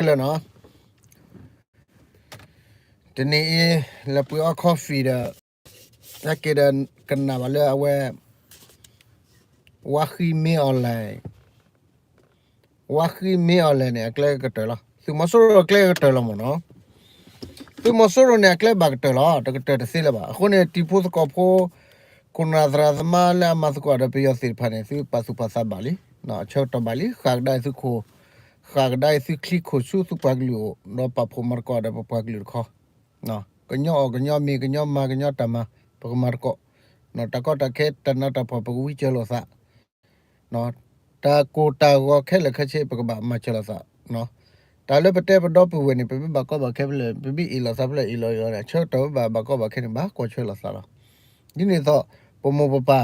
ခဲလၢာ်နီၤ, တနံၤအံၤ လဲၤပှ့ၤအီ coffee ဒီး ဟဲက့ၤဒီး ကနၣ်ဘၣ်လၢအဝဲ ဝါဃံမ့ၢ်အီၤလဲၣ် ဝါဃံမ့ၢ်အီၤလဲၣ်န့ၣ် အကျဲကတၢၢ်လီၤ. သုးမီၤစိရိၤအကျဲကတၢၢ်လီၤမ့ၢ်နီၤ. သုးမီၤစိရိၤန့ၣ် အကျဲဘၣ်ကတၢၢ်လီၤ, တကတၢၢ်တသ့လၢၤဘၣ်. အဃိန့ၣ် တံၤဖိသကိးဖိ ခိၣ်နၢ်သရၣ်သမါလၢအမၤသကိးဒီးပယီၤသ့ၣ်တဖၣ်န့ၣ် သုပာ်သူၣ်ပာ်သးဘၣ်လံ, အဆၢကတီၢ်ဘၣ်လံ, ဃၣ်ကဒါအံၤသုခိၣ်, ဃၣ်ကဒါအံၤသုချံခိၣ်ဆူသုပှၤကလုာ်အိၣ်, ဒီးပာ်ဖှိၣ်မၤသကိးဒီးပပှၤကလုာ်တခီ, ကညီအီၣ်ကညီမ့ၤ ကညီမၤကညီတၢ်မၤ ပကမၤသကိး, တၢ်ကီတၢ်ခဲ တၢ်နးတၢ်ဖှီၣ် ပကဝံစၢၤလိာ်သး တၢ်ကိၢ်တၢ်ဂီၤခဲလၢာ်ခဲဆ့ ပကဘၣ်မၤစၢၤလိာ်သး, တၢ်လၢပတဲပဒီပုၢ်ဝဲၢ်န့ၣ် ပမ့ၢ်ဘၣ်ကီဘၣ်ခဲဖဲလဲၣ် ပမ့ၢ်အ့ၣ်လိာ်သးဖဲလဲၣ် အ့ၣ်လိာ်အ့ၣ်လိာ်န့ၣ် ဆၢကတီၢ်ပဘၣ်ဘၣ်ကီဘၣ်ခဲန့ၣ် ဘၣ်ကွၢ်ဆၢလိာ်သးလီၤ. ဒ်န့ၣ်အသိး ပမိၢ်ပပၢ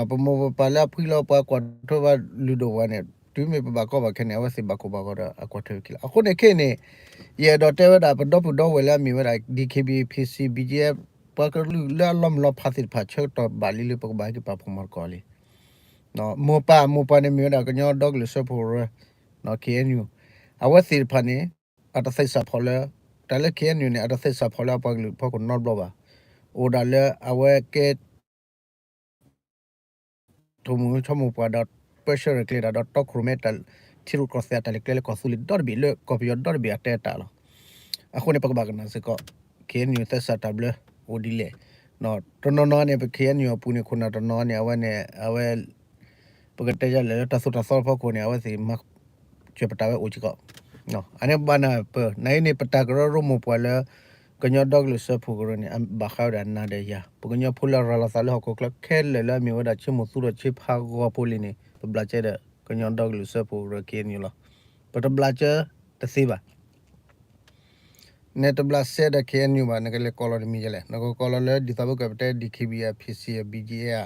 ်, ပမိၢ်ပပၢ်လၢအဖှံလၢပှၤကွၢ်ထွဲဘၣ်လုၢ်ဒိၣ်ပှၤန့ၣ် တုၤမ့ၢ်ပဘၣ်ကီဘၣ်ခဲန့ၣ် အဝဲသ့ၣ်ဘၣ်ကိၢ်ဘၣ်ဂီၤဒီးအကွၢ်ထွဲဝဲခံလီၤ. အဃိန့ၣ်ခဲအံၤန့ၣ် ယအဲၣ်ဒိးတဲဝဲဒၣ် ပဒီပုၢ်ဒီဝဲၢ်လၢအမ့ၢ်ဝဲဒၣ် DKBA PC BGF ပှၤကလုာ်လၢအလီၤမုၢ်လီၤဖးသ့ၣ်တဖၣ် ဆၢကတီၢ်ဘၣ်လံလၢပကဘၣ်ဟဲက့ၤပာ်ဖှိၣ်မၤသကိးလံ. မိၢ်ပၢ်, မိၢ်ပၢ်န့ၣ်မ့ၢ်ဝဲဒၣ်ကညီဒီကလုာ်စၢဖှိၣ်ကရၢ, KNU, အဝဲသ့ၣ်တဖၣ်န့ၣ် အတသ့ၣ်စးဖီၣ်လၢ, တၢ်လၢ KNU န့ၣ် အတသ့ၣ်စးဖီၣ်လၢအပှၤကလုာ်ဖီခိၣ်နီတဘျီဘၣ်. အိၣ်ဒၣ်လၢအဝဲကဲ ထိၣ်မုၢ်ဆိကမိၣ်ပှၤဒီး ပၢဆှၢရဲၣ်ကျဲၤတၢ်ဒီးတီခိၣ်ရိၣ်မဲတၢ် ထံရူၢ်ကီၢ်သဲးအတၢ်လဲၤကျဲလၢကီၢ်သူလ့ၤဒီတဘ့ၣ် လၢကီၢ်ပယီၤဒီတဘ့ၣ်အတဲတၢ်လီၤ. အဃိန့ၣ် ပကဘၣ်ကနၣ်စ့ၢ်ကီး KNU သဲစးတၢ်ဘျၢအိၣ်ဒ်လဲၣ်. တနီၤနီၤန့ၣ် ပ KNU အပူၤန့ၣ် ခိၣ်နၢ်တနီၤန့ၣ် အဝဲန့ၣ် အဝဲ ပကတဲယလဲၣ်လၢတၢ်သိၣ်တၢ်သီဖီခိၣ်န့ၣ် အဝဲသ့ၣ်မၤစၢၤပတၢ်ဝဲအိၣ်စ့ၢ်ကီး. အန့ၣ်ဘၣ်နၢ်ပၢၢ် နအံၤန့ၣ် ပတၢ်ကရၢကရိမိၢ်ပှၢ်လၢ ကညီဒီကလုာ်စၢဖှိၣ်ကရၢန့ၣ် အဘၣ်ဃးဝဲဒၣ်နၤဒီးယၤ ပကညီဖိလၢအရၤလီၤသးလၢဟီၣ်ခိၣ်ချၢခဲလၢာ်လၢအမ့ၢ်ဝဲဒၣ်ဆ့မိၢ်သူဒီးဆ့ဖးဂီၤဖိလံန့ၣ် ပဘျးစဲဒီးကညီဒီကလုာ်စၢဖှိၣ်ကရၢ KNU လီၤ. ပတဘျးစဲတသ့ဘၣ်. နတဘျးစဲဒီး KNU ဘၣ် နကလဲၤကိးလီၤနမံၤဒ်လဲၣ်. နကကိးလီၤလၢဒ်သိးပကပတဲ DKBA PC BGF ဧါ,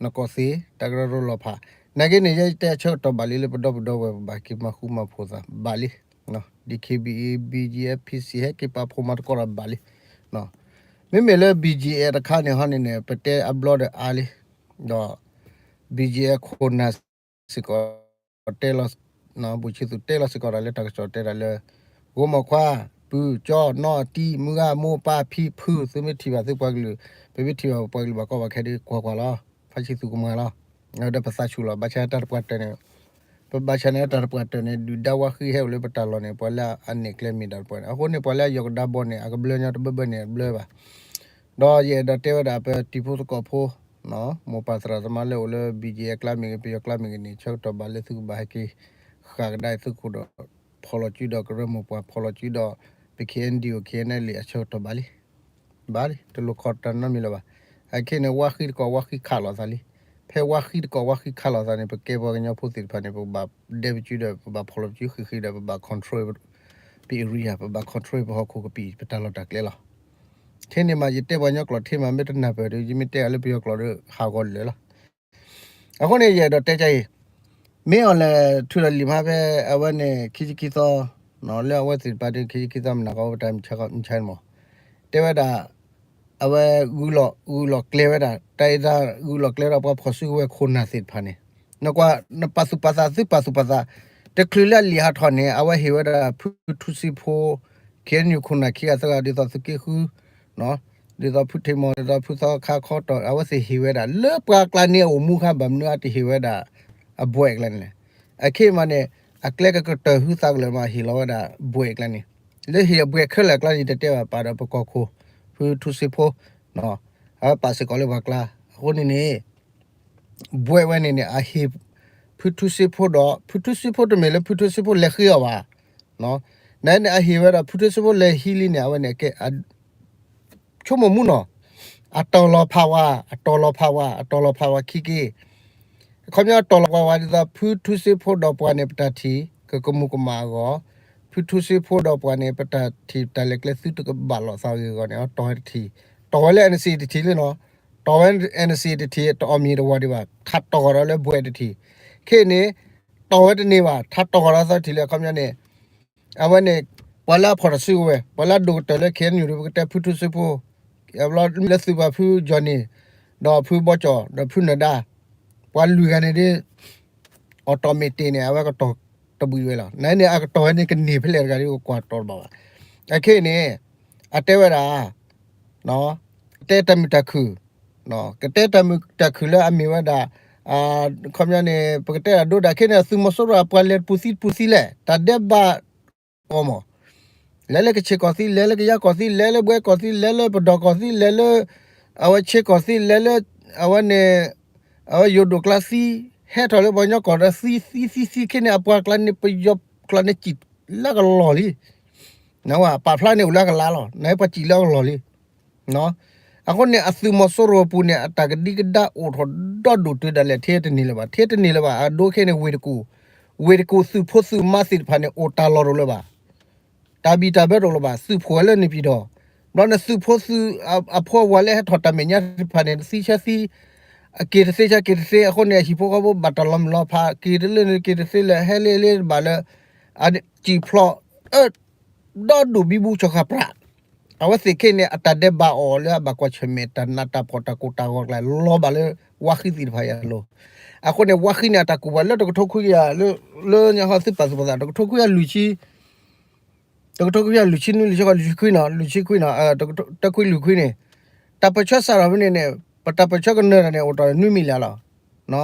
နကိးသ့ တၢ်ကရၢကရိလီၤဖး. နာ်က့န့ၣ် ယဲယတဲအဆၢကတီၢ်ဘၣ်လံလၢပဒီပုၢ်ဒီဝဲၢ်ပဘၣ်က့ၤမၤဃူမၤဖိးသးဘၣ်လံ. DKBA BGF PC ဟဲက့ၤပာ်ဖှိၣ်မၤသကိးတၢ်ဘၣ်လံ. မ့မ့ၢ်လၢ BGF တခါန့ၣ်ဟီန့ၣ်န့ၣ် ပတဲအဘျီဒီးအါလံ. ဒီး BGF ခိၣ်နၢ်စ့ၢ်ကီး တဲလီၤ ဘူၣ်ဆံသူးတဲလီၤစ့ၢ်ကီးတၢ်လၢ တၢ်ကစီၣ်တဲတၢ်လၢ ဂိမိၢ်ခွါ ပုၢ်ကၠီ နီၢ်တံၢ် မုၢ်ဂၤ မိၢ်ပၢ် ဖံဖု သုမ့ၢ်ထံၣ်ဘၣ်သုပှၤကလုာ် ပမ့ၢ်ထံၣ်ဘၣ်ပှၤကလုာ်ဘၣ်ကီဘၣ်ခဲဒ်ကွၢ်ကွၢ်လီၤ. ဖါဆံသူးကမၤလီၤ. ဒီးပသးဆူၣ်လီၤ ဘၣ်ဆၣ်တၢ်တပှၢ်တၢၢ်န့ၣ် ပဘၣ်ဆၣ်န့ၣ်တၢ်တပှၢ်တၢၢ်န့ၣ် ဒုၣ်ဒါဝါဃံဟဲအိၣ်လၢပတၢ်လီၢ်န့ၣ် ပှၤလၢအနဲၣ်ကျဲမ့ၢ်ဒၣ်တပှၢ်န့ၣ် အဃိန့ၣ် ပှၤလၢအယီၢ်ကဒါဘီန့ၣ် အကဘျၢညီတဘၢဘၢန့ၣ်အဘျၢဘၣ်. ဒီးယအဲၣ်ဒိးတဲဝဲဒၣ်ပတံၤဖိသကိးဖိ မိၢ်ပၢ်သရၣ်သမါလၢအိၣ်လၢ BGF အကျါမ့ၢ်ဂ့ၤ ပယီၤကျါမ့ၢ်ဂ့ၤန့ၣ် ဆၢကတီၢ်ဘၣ်လၢသုကဘၣ်ဟဲက့ၤ ဃၣ်ကဒါအံၤသုခိၣ်ဒီး ဖီၣ်လီၤစုဒီးကရၢမိၢ်ပှၢ် ဖီၣ်လီၤစုဒီး ပ KNDO KNLA အဆၢကတီၢ်ဘၣ်လံ. ဘၣ်လံ တလိၣ်ခိးတၢ်နီတမံၤလၢၤဘၣ်. အခဲအံၤန့ၣ် ဝါဃံတကိးဝါဃံခးလိာ်သးလံ. ဖဲဝါဃံတကိးဝါဃံခးလိာ်သးန့ၣ် ပကဲပှၤကညီဖိသ့ၣ်တဖၣ်န့ၣ် ပကဘၣ်ဒဲပစုဒီး ပဘၣ်ဖီၣ်လီၤပစုဃံးဃံးဒီး ပဘၣ် control ပ area ပဘၣ် control ပဟီၣ်ခိၣ်ကပံာ် ပတၢ်လီၢ်တၢ်ကျဲလီၤ. ခဲအံၤန့ၣ်မး ယတဲပှၤကညီကျိာ်ထဲမး မ့ၢ်တနၢ်ပၢၢ်ဒီး ယမ့ၢ်တဲအီၤလၢပယီၤကျိာ်ဒီး ဟးဂီၤလၢာ်လီၤ. အဃိန့ၣ် ယအဲၣ်ဒိးတဲကါအံၤ မ့ၢ်အီၤလဲၣ် ထုးဒီးလံာ်မးဖဲအဝဲန့ၣ် ခံဆံခံသီ လၢအဝဲသ့ၣ်တဖၣ်ဒ် ခံဆံခံသီမနၤဃီ ပတၢ်မုၢ်ဆါမုၢ်ဆါန့ၣ်မး တဲဝဲဒၣ် အဝဲဂုာ်လီၤ ဂုာ်လီၤကျဲၤဝဲဒၣ် တၢ်အံၤတၢ်ဂုာ်လီၤကျဲၤဝဲဒၣ် ပှၤဖီၣ်စုကဝဲၤခိၣ်နၢ်သ့ၣ်တဖၣ်န့ၣ် နကွၢ် နပာ်သူၣ်ပာ်သး သုပာ်သူၣ်ပာ်သး တချုးလၢအလံာ်ဟးထီၣ်န့ၣ် အဝဲဟ့ၣ်ဝဲဒၣ်ဖုထူစ့ဖိ KNU ခိၣ်နၢ်ခံဂၤသၢဂၤ ဒ်သိးသုးက့ဃု ဒ်သိးဖုထံးမီၢ် ဒ်သိးဖုသီခါခီတီၢ် အဝဲသ့ၣ်ဟ့ၣ်ဝဲဒၣ် လၢပှၤကျါန့ၣ်အအိၣ်မူခါ ဘၣ်မနုၤအတဟ့ၣ်ဝဲဒၣ် အဘွဲ့ကျါန့ၣ်လဲၣ်. အခဲအံၤမးန့ၣ် အကျဲကကတၢၢ်ဟုသးကလၢာ်မး ဟ့ၣ်လီၤဝဲဒၣ်ဘွဲ့ကျါန့ၣ် လၢဟ့ၣ်အဘွဲ့ခဲလၢာ်ကျါန့ၣ် တတဲဘၣ်ပာ်ဒီးပကီၢ်ခိၣ် ဖုထူစ့ဖိ အဝဲပာ်စ့ၢ်ကီးလၢပှၤကျါ အဃိန့ၣ်န့ၣ် ဘွဲ့ဝဲန့ၣ်န့ၣ် အဟ့ၣ် ဖုထူစ့ဖိဒီး ဖုထူစ့ဖိတမ့ၢ်လၢဖုထူစ့ဖိလဲၤဃ့အီၤဘၣ်. နန့ၣ် အဟ့ၣ်ဝဲဒၣ်ဖုထူစ့ဖိလဲၤဟံးလံန့ၣ် အဝဲန့ၣ် ကဲ ဆိကမိၣ်မူနီၤ, အတီၤလီၤဖးဝဲ အတီၤလီၤဖးဝဲ အတီၤလီၤဖးဝဲခံက့ၤ အခီပညီအတီၤလီၤဖးဝဲ ဒ်သိးဖုထူစ့ဖိဒီးပှၤန့ၣ် ပတၢ်ထံၣ် ကကမူၤကမၣ်အဂီၢ်, ဖုထူစ့ဖိဒီးပှၤန့ၣ် ပတၢ်ထံၣ်တၢ်လဲၤကျဲသုတကဘၣ်လိာ်သးဂ့ၤအဂီၢ်န့ၣ် တီၤဝဲတထံၣ်, တီၤဝဲလၢ NCA တထံၣ်လံနီၤ, တီၤဝဲ NCA တထံၣ် တအီၣ်မ့ၤတဝီဒံးဘၣ် ထးတီၤဃီၤဒီးလၢဘွဲ့တထံၣ်, ခဲအံၤန့ၣ် တီၤဝဲတန့ၢ်ဘၣ် ထးတီၤဃီၤဒီးသၢထံၣ်လံ အခီပညီန့ၣ် အဝဲန့ၣ် ပှၤလၢအဖီၣ်တၢ်စုကဝဲၤ ပှၤလၢအဒိၣ်ကတၢၢ်လၢ KNU ဒ်ပကတဲဖုထူစ့ဖိ အဘျီလၢသုးပာ်ဖုကၠီၣ်နံၣ် ဒီးဖုဘီကၠီၣ် ဒီးဖုနၢၤဒါ ပှၤလွံၢ်ဂၤန့ၣ်ဒ် automatic န့ၣ် အဝဲကတီၤ တဘှံးဝဲလီၤ. နန့ၣ်အကတီၢ်ဝဲန့ၣ် ကန့ၢ်ဖဲလဲၣ်တဂၤဒီး ကကွၢ်တီတဘၣ်ဘၣ်. အခဲအံၤန့ၣ် အတဲဝဲဒၣ် ကတဲတၢ်မုာ်တၢ်ခုၣ်, ကတဲတၢ်မုာ်တၢ်ခုၣ်လၢအမ့ၢ်ဝဲဒၣ် ခီပညီန့ၣ် ပကတဲဒၣ်ဒိဒၣ်ခဲန့ၣ် အသုးမီၤစိရိၤအပှၤလဲၤတပူၤသံတပူၤသံလဲၣ်, တၢ်ဒဲးဘးအီၤမး, လဲၤလၢကဆ့ၣ်ကီၢ်သံ လဲၤလၢကယါကီၢ်သံ လဲၤလၢဘှဲကီၢ်သံ လဲၤလၢပဒီၣ်ကီၢ်သံ လဲၤလၢ အဝဲဆ့ၣ်ကီၢ်သံ လဲၤလၢ အဝဲန့ၣ် အဝဲယိၤဒိၣ်ကျါသံ ဟဲထီၣ်လၢပှၤကညီကီၢ်ဒီးသံသံသံသံခဲန့ၣ် အပှၤကျါန့ၣ် ပယီၤကျါန့ၣ်စံၣ်လၢကလီၢ်လံ. နဝဲပာ်ဖျါန့ၣ်အိၣ်လၢအကလါလီၤ, နပှၤစံၣ်လၢအကလီၢ်လံ. အဃိန့ၣ် အသုးမီၤစိရိၤအပူၤန့ၣ် အတၢ်ကဒံကဒါအိၣ်ထီၣ်ဒီဒူၣ်တုၤဒၣ်လဲာ် ထဲတန့ၢ်လၢၤဘၣ်, ထဲတန့ၢ်လၢၤဘၣ်. အဒိခဲန့ၣ် ဝ့ၢ်တကူၣ်, ဝ့ၢ်တကူၣ်သုးဖိသုးမါသ့ၣ်တဖၣ်န့ၣ် အိၣ်တၢ်လီၢ်တအိၣ်လၢၤဘၣ်, တၢ်ဘံၣ်တၢ်ဘၢတအိၣ်လၢၤဘၣ်, သုးဖှိၣ်ဝဲလၢန့ၣ်ပံၤဒီး, ဘျီန့ၣ်သုးဖိသုး အဖိအဝၤလၢဟဲထီၣ်တၢ်မဲာ်ညါသ့ၣ်တဖၣ်န့ၣ် သံဆၢသံ အက့ၤတသ့ဆၢက့ၤတသ့ အဃိန့ၣ် အဟံၣ်ဖိဃီဖိဘၣ်တၢ်လီၤမုၢ်လီၤဖး က့ၤတလၢန့ၣ်က့ၤတသ့လၢၤ ဟဲလ့လ့တဘၣ်လၢ အစံၣ်ဖျိး အၢ ဒီဒူၣ်ဘံဘူစီၤဃာ်ပြး, အဝဲသ့ၣ်ခဲအံၤန့ၣ် အတၢ်ဒဲးဘးအီၤလၢအဘၣ်ကွၢ်ဆၢၣ်မဲာ် တၢ်နးတၢ်ဖှီၣ်တၢ်ကိၢ်တၢ်ဂီၤကျါ လီၤဘၣ်လၢဝါဃံသ့ၣ်တဖၣ်အံၤအလိၤ. အဃိန့ၣ် ဝါဃံန့ၣ် အတၢ်ကူၣ်ပှၤလၢတကထိခွံကယၤ လၢ လၢညါဟီသုပာ်သူၣ်ပာ်သး တကထိခွံကယၤလွံၢ်ဆံ တကထိခွံကယၤလွံၢ်ဆံနွံ လွံၢ်ဆံဃိး လွံၢ်ဆံခွံနီၤ လွံၢ်ဆံခွံနီၤ တခွံလွံၢ်ခွံန့ၣ် တၢ်ပၢၢ်ဆၢစးထီၣ်ဖဲန့ၣ်န့ၣ် ပတၢ်ပၢၢ်ဆၢကနၢၤတၢ်န့ၣ် အိၣ်တ့ၢ်နွံမံၤလၢ်လီၤ.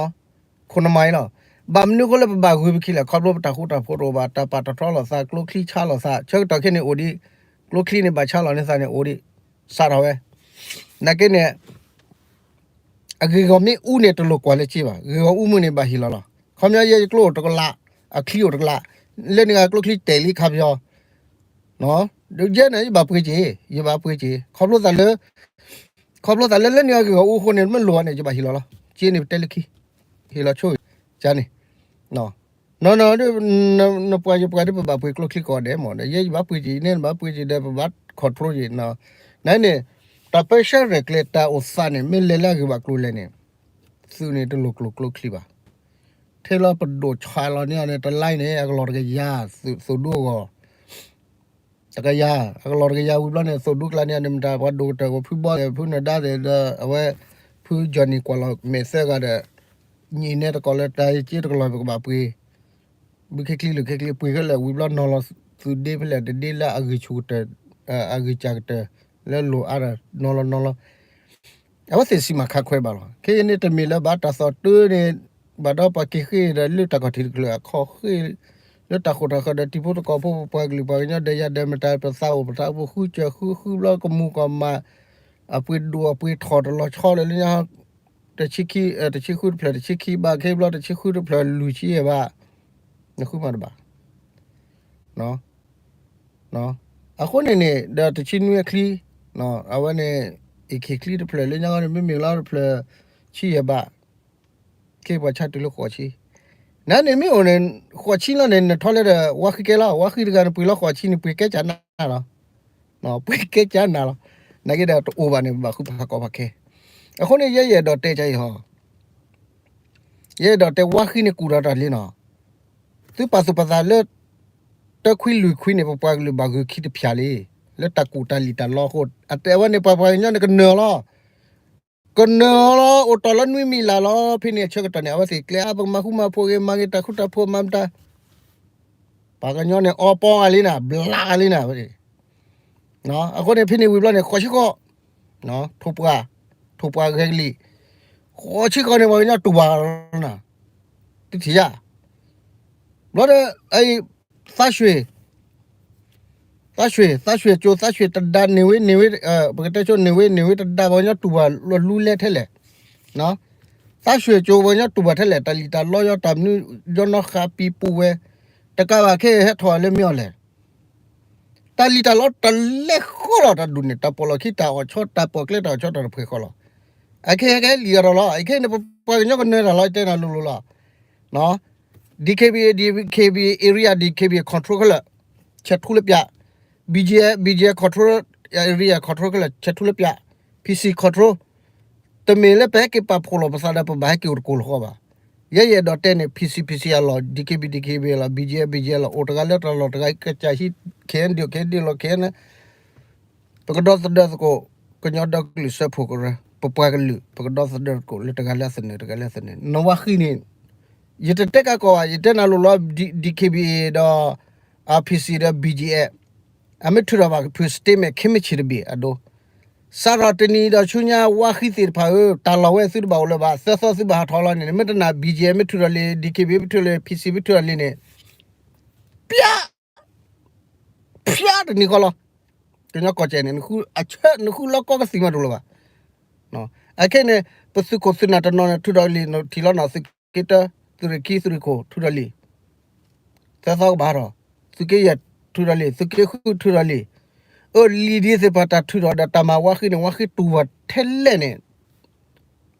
ခိၣ်နမၤအံၤလီၤ. ဘၣ်မနုၤအဃိလၢပဘၣ်ဂုၤပခံလဲၣ် ခီဖျိပတၢ်ဃူတၢ်ဖိးတအိၣ်ဘၣ် တၢ်ပာ်တထီလီၤသး ကျိချံဆါလီၤသး ဆၢကတီၢ်ခဲန့ၣ်အိၣ်ဒံး ကျိချံန့ၣ်ဘၣ်ဆါလီၤန့ၢ်သးန့ၣ်အိၣ်ဒံး စးထီၣ်ဝဲ နာ်က့န့ၣ် အဂ့ၢ်ဂီၢ်မ့ၢ်အူန့ၣ် တလိၣ်ကွၢ်လၢက့ဘၣ်. ဂ့ၢ်ဂီၢ်အူမုၢ်န့ၣ် ဘၣ်ဟ့ၣ်လီၤလီၤ. ခီပညီယဲယကျိအိၣ်တကလး, အချံအိၣ်တကလး, လၢန့ၣ်ဂၤကျိချံတဲာ်လံခါပယီၤ, ဒ်ယဲန့ၣ် ယဘၣ်ပှ့ၤက့ၤ, ယဘၣ်ပှ့ၤက့ၤ, ခီဖျိသးလၢ, ခီဖျိသးလၢလၢန့ၣ်ဂၤဂ့ၢ်ဂီၢ်အူအဃိန့ၣ် မ့ၢ်လိၣ်ဘၣ်န့ၣ် ယဘၣ်ဟ့ၣ်လီၤလီၤ. က့န့ၣ်ပတဲလၢခံ, ဟ့ၣ်လီၤဆိကန့ၣ် နီၢ်နီၢ်ဒီး နပှၤယပှၤဒီး ပဘၣ်ပှ့ၤကျိချံကိးဂၤဒဲးမ့ၢ်ဒီး ယဲယဘၣ်ပှ့ၤက့ၤ ယန့ၣ်ဘၣ်ပှ့ၤက့ၤဒီး ပဘၣ် control က့ၤ, နန့ၣ် တၢ်ပၢဆှၢရဲၣ်ကျဲၤတၢ်အိၣ်သးန့ၣ် မ့ၢ်လဲၤလၢအဂ့ၢ်ဘၣ်ကျိၤလဲၣ်န့ၣ် သုးန့ၣ်တလိၣ်ကျိၣ်ကျိချံဘၣ်. ထဲလီၤပဒိၣ်ဆှးလီၤန့ၢ်အီၤန့ၣ် တလါန့ၣ် အကလီၢ်တကယၤ သုးဒူအဂီၢ် တကယၤ အကလီၢ်တကယၤဝံၤဘျီန့ၣ် သုးဒူကျါန့ၣ် အန့ၣ်မတၤ ပှၤဒိၣ်ကတၢၢ် ဖုဘီသဲး ဖုနဒါသဲးဒီး အဝဲ ဖုကၠီၣ်နံၣ်ကွၢ်လီၤမဲာ်သၢဂၤဒီး ညံၣ်နဲတကိးလၢတၢ်က့တကလီၢ် ပကဘၣ်ပှ့ၤ ဘုခဲကျိလုၢ်ခဲကျိပှ့ၤခဲလၢာ်ဝံၤဘျီ နီၤလီၤသုးဒ့ဖဲလဲၣ်တဒ့လၢအဂံၢ်ဆူၣ်ကတၢၢ် အဂံၢ်စၢ်ကတၢၢ် လၢလိၣ်အါဒီး နီၤလီၤနီၤလီၤ အဝဲသ့ၣ်စံးမၤခါခွဲးဘၣ်လီၤ. ခဲအံၤန့ၣ်တမ့ၢ်လၢၤဘၣ် တၢ်သီၣ်တၢန့ၣ် ဘၣ်ဒီးပှၤက့ၤဃ့ၢ်ဒီးလၢတၢ်ခီၣ်ထံးတချုး အခီၣ်ဃ့ၢ် လၢတၢ်ဃိၣ်တၢ်ဃၢၤဒီး တံၤဖိသကိးဖိ ပပှၤကလုာ်ပှၤကညီဒီးယၤဒီးမတၤ ပသးအိၣ်ပသးအိၣ်ပဃုစၢၤဃုဃုဘျီကမူၤကီၢ်မး အပှ့ၤဒိၣ်အပှ့ၤထီၣ်တလီၤဆီလၢညါ တဆံခံ, တဆံဃုတဖျၢၣ် တဆံခံဘၣ် ခဲဘျီတဆံဃုတဖျၢၣ် လွံၢ်ဆံယဲၢ်ဘၣ်, နဃုမးတဘၣ်. အဃိန့ၣ်န့ၣ် ဒီးတဆံနွံအချံ, အဝဲန့ၣ် အ့ၣ်ခ့ၣ်ချံတဖျၢၣ်လၢညါန့ၣ် မ့မ့ၢ်လီၤတဖျၢၣ် ဆံယဲၢ်ဘၣ်, ခဲပှၤဆါတုၤလၢဃိးဆံ, နန့ၣ်မ့ၢ်အိၣ်န့ၣ် ဃိးဆံလီၤန့ၣ် နထီၣ်လၢဒီး ဝါဃံကဲလီၤ, ဝါဃံတဂၤန့ၣ် ပှ့ၤလီၤဃိးဆံန့ၣ် ပှ့ၤကဲကၢနၤလီၤ ပှ့ၤကဲကၢနၤလီၤ. နာ်က့ဒီးတအိၣ်ဘၣ်န့ၣ် ပဘၣ်ဃုဖးကီဖးခဲ. အဃိန့ၣ် ယဲယအဲၣ်ဒိးတဲကါအံၤဟီ, ယအဲၣ်ဒိးတဲဝါဃံန့ၣ်ကူၣ်ဒီးတၢ်လံနီၤ. သုပာ်သူၣ်ပာ်သးလၢ တၢခွံလွံၢ်ခွံန့ၣ် ပပှၤကလုာ်ဘၣ်ဂုၤခံတဖၣ်လံ, လၢတၢ်ကူၣ်တၢ်လံၣ်တၢ်လီအဃိ, အတဲဝဲန့ၣ် ပှၤပှၤကညီန့ၣ်ကနၢၤလီၤ ကနၢၤလီၤ အိၣ်တ့ၢ်လၢနွံမံၤလၢ်လီၤ. ဖဲန့ၣ်အဆၢကတီၢ်န့ၣ် အဝဲသ့ၣ်ကျဲအါ ပကမၤဃူမၤဖိးဂ့ၤ မၤဂ့ၤတၢ်ဃူတၢ်ဖိးမၤမတၤ, ပှၤကညီန့ၣ် အီပီဂၤလံနၤ ဘျးဂၤလံနၤဝဲ, အဃိန့ၣ် ဖဲန့ၣ်ဝံၤဘျီန့ၣ် ဃိးဆံဃိး, ထိၣ်ပှၢ်, ထိၣ်ပှၢ်ဂဲၤကလံၣ်, ဃိးဆံဃိးန့ၣ် ပှၤကညီတူၢ်ဘၣ်လီၤနၤ, တထံၣ်ယါ ဘျီဒီး အအံၤ သးရွှ့ၣ် သးရွှ့ၣ်, သးရွှ့ၣ်ကၠိ, သးရွှ့ၣ်တဒါန့ၢ်ဝဲ, န့ၢ်ဝဲ, ပကတဲဆိန့ၢ်ဝဲ, န့ၢ်ဝဲတဒါ ပှၤကညီတူၢ်ဘၣ်လီၤလူလဲထဲလဲၣ်. သးရွှ့ၣ်ကၠိ ပှၤကညီတူၢ်ဘၣ်ထဲလဲၣ်, တၢ်လံၣ်တၢ်လီယီၤ တၢ်မနုၤ ယီၤနီၢ်ဃာ်ပံၤပူၤဝဲ, တကးဘၣ်ခဲအံၤဟဲထီၣ်လၢမ့ၢ်အီၤလဲၣ်. တၢ်လံၣ်တၢ်လီတလဲၤဃီလီၤ တၢ်ဒူၣ်န့ၣ် တၢ်ပီၣ်လီၢ်ခံ တၢ်အီၣ်ဆီ တၢ်ပီၣ်ကျဲ တၢ်အီၣ်ဆီ တၢ်တဖှဲၣ်ဃီလီၤ. အခဲအံၤဟဲကဲလံၣ်အီၤဒီးလီၤ, အခဲအံၤန့ၣ် ပပှၤကညီကနၢၤတၢ်လီၤ တဲနၤလိၤလိၤလီၤ. DKBA, DKBA area, DKBA control ခဲလၢာ် ဆဲးထူလၢပျၢ်, BGF, BGF control area, control ခဲလၢာ် ဆဲးထူလၢပျၢ်, PC control တမ့ၢ်လၢပဟဲက့ၤပာ်ဖှိၣ်လီၤပသးဒီး ပဘၣ်ဟဲက့ၤအိၣ်တကိၢ်လၢၤဃီဘၣ်. ယဲယအဲၣ်ဒိးတဲန့ၣ် PC, PC အလီၢ်, DKBA, DKBA အလီၢ်, BGF, BGF အလီၢ်, အိၣ်တဂၤလၢတၢ်လီၢ်တဂၤ ကစၢ်ဟံး KNDO, KNDO လီၢ် ခဲန့ၣ် ပကဒီသဒၢသကိး ကညီဒီကလုာ်စၢဖှိၣ်ကရၢ, ပပှၤကလုာ် ပကဒီသဒၢသကိးလၢတဂၤလၢအသနၢၣ် တဂၤလၢအသနၢၣ်, နဝါဃံန့ၣ် ယတတဲကၢ်ကီးဘၣ်, ယတဲနၤလိၤလီၤ D- DKBA ဒီး PC ဒီး BGF အမ့ၢ်ထုးထီၣ်ဘၣ်ကဖု statement ခဲမုၢ်ဆ့ၣ်တဘ့ၣ်အဒိ, စးထီၣ်တနံၤဒီးဆူညါ ဝါဃံသ့ၣ်တဖၣ်ဧၢ, တၢ်လီၢ်ဝဲသုတဘၣ်အိၣ်လၢၤဘၣ်, သၢသီသုဘၣ်ဟးထီၣ်လီၤန့ၣ်, မ့ၢ်တနာ် BGF မ့ၢ်ထုးထီၣ်လံ, DKBA မ့ၢ်ထုးထီၣ်လံ, PC မ့ၢ်ထုးထီၣ်လံန့ၣ်, ပျၢ် ဖျါတနံၤဃီလီၤ. ကညီကီၢ်စဲၣ်န့ၣ် နဃုလီၢ်ကီၢ်ကသံၣ်မးတအိၣ်လၢၤဘၣ်. အခဲအံၤန့ၣ် ပသုးခိၣ်သုးနၢ်တနီၤန့ၣ် ထုးထီၣ်လံ, ထံၣ်လီၤနီၤ, သုးက့တၢ, သုးရ့ၣ်ခံ, သုးရ့ၣ်ခိၣ် ထုးထီၣ်လံ, သၢသီကဘၣ်ထီၣ်, သုးက့ယဲၢ်ထုးထီၣ်လံ, သုးက့ဃုထုးထီၣ်လံ. အၢ လံာ်ဒ်သ့ၣ်တဖၣ်တၢ်ထုးထီၣ်ဒီးတၢ်မၤဝါဃံန့ၣ် ဝါဃံတူၢ်ဘၣ်ထဲလဲၣ်န့ၣ်,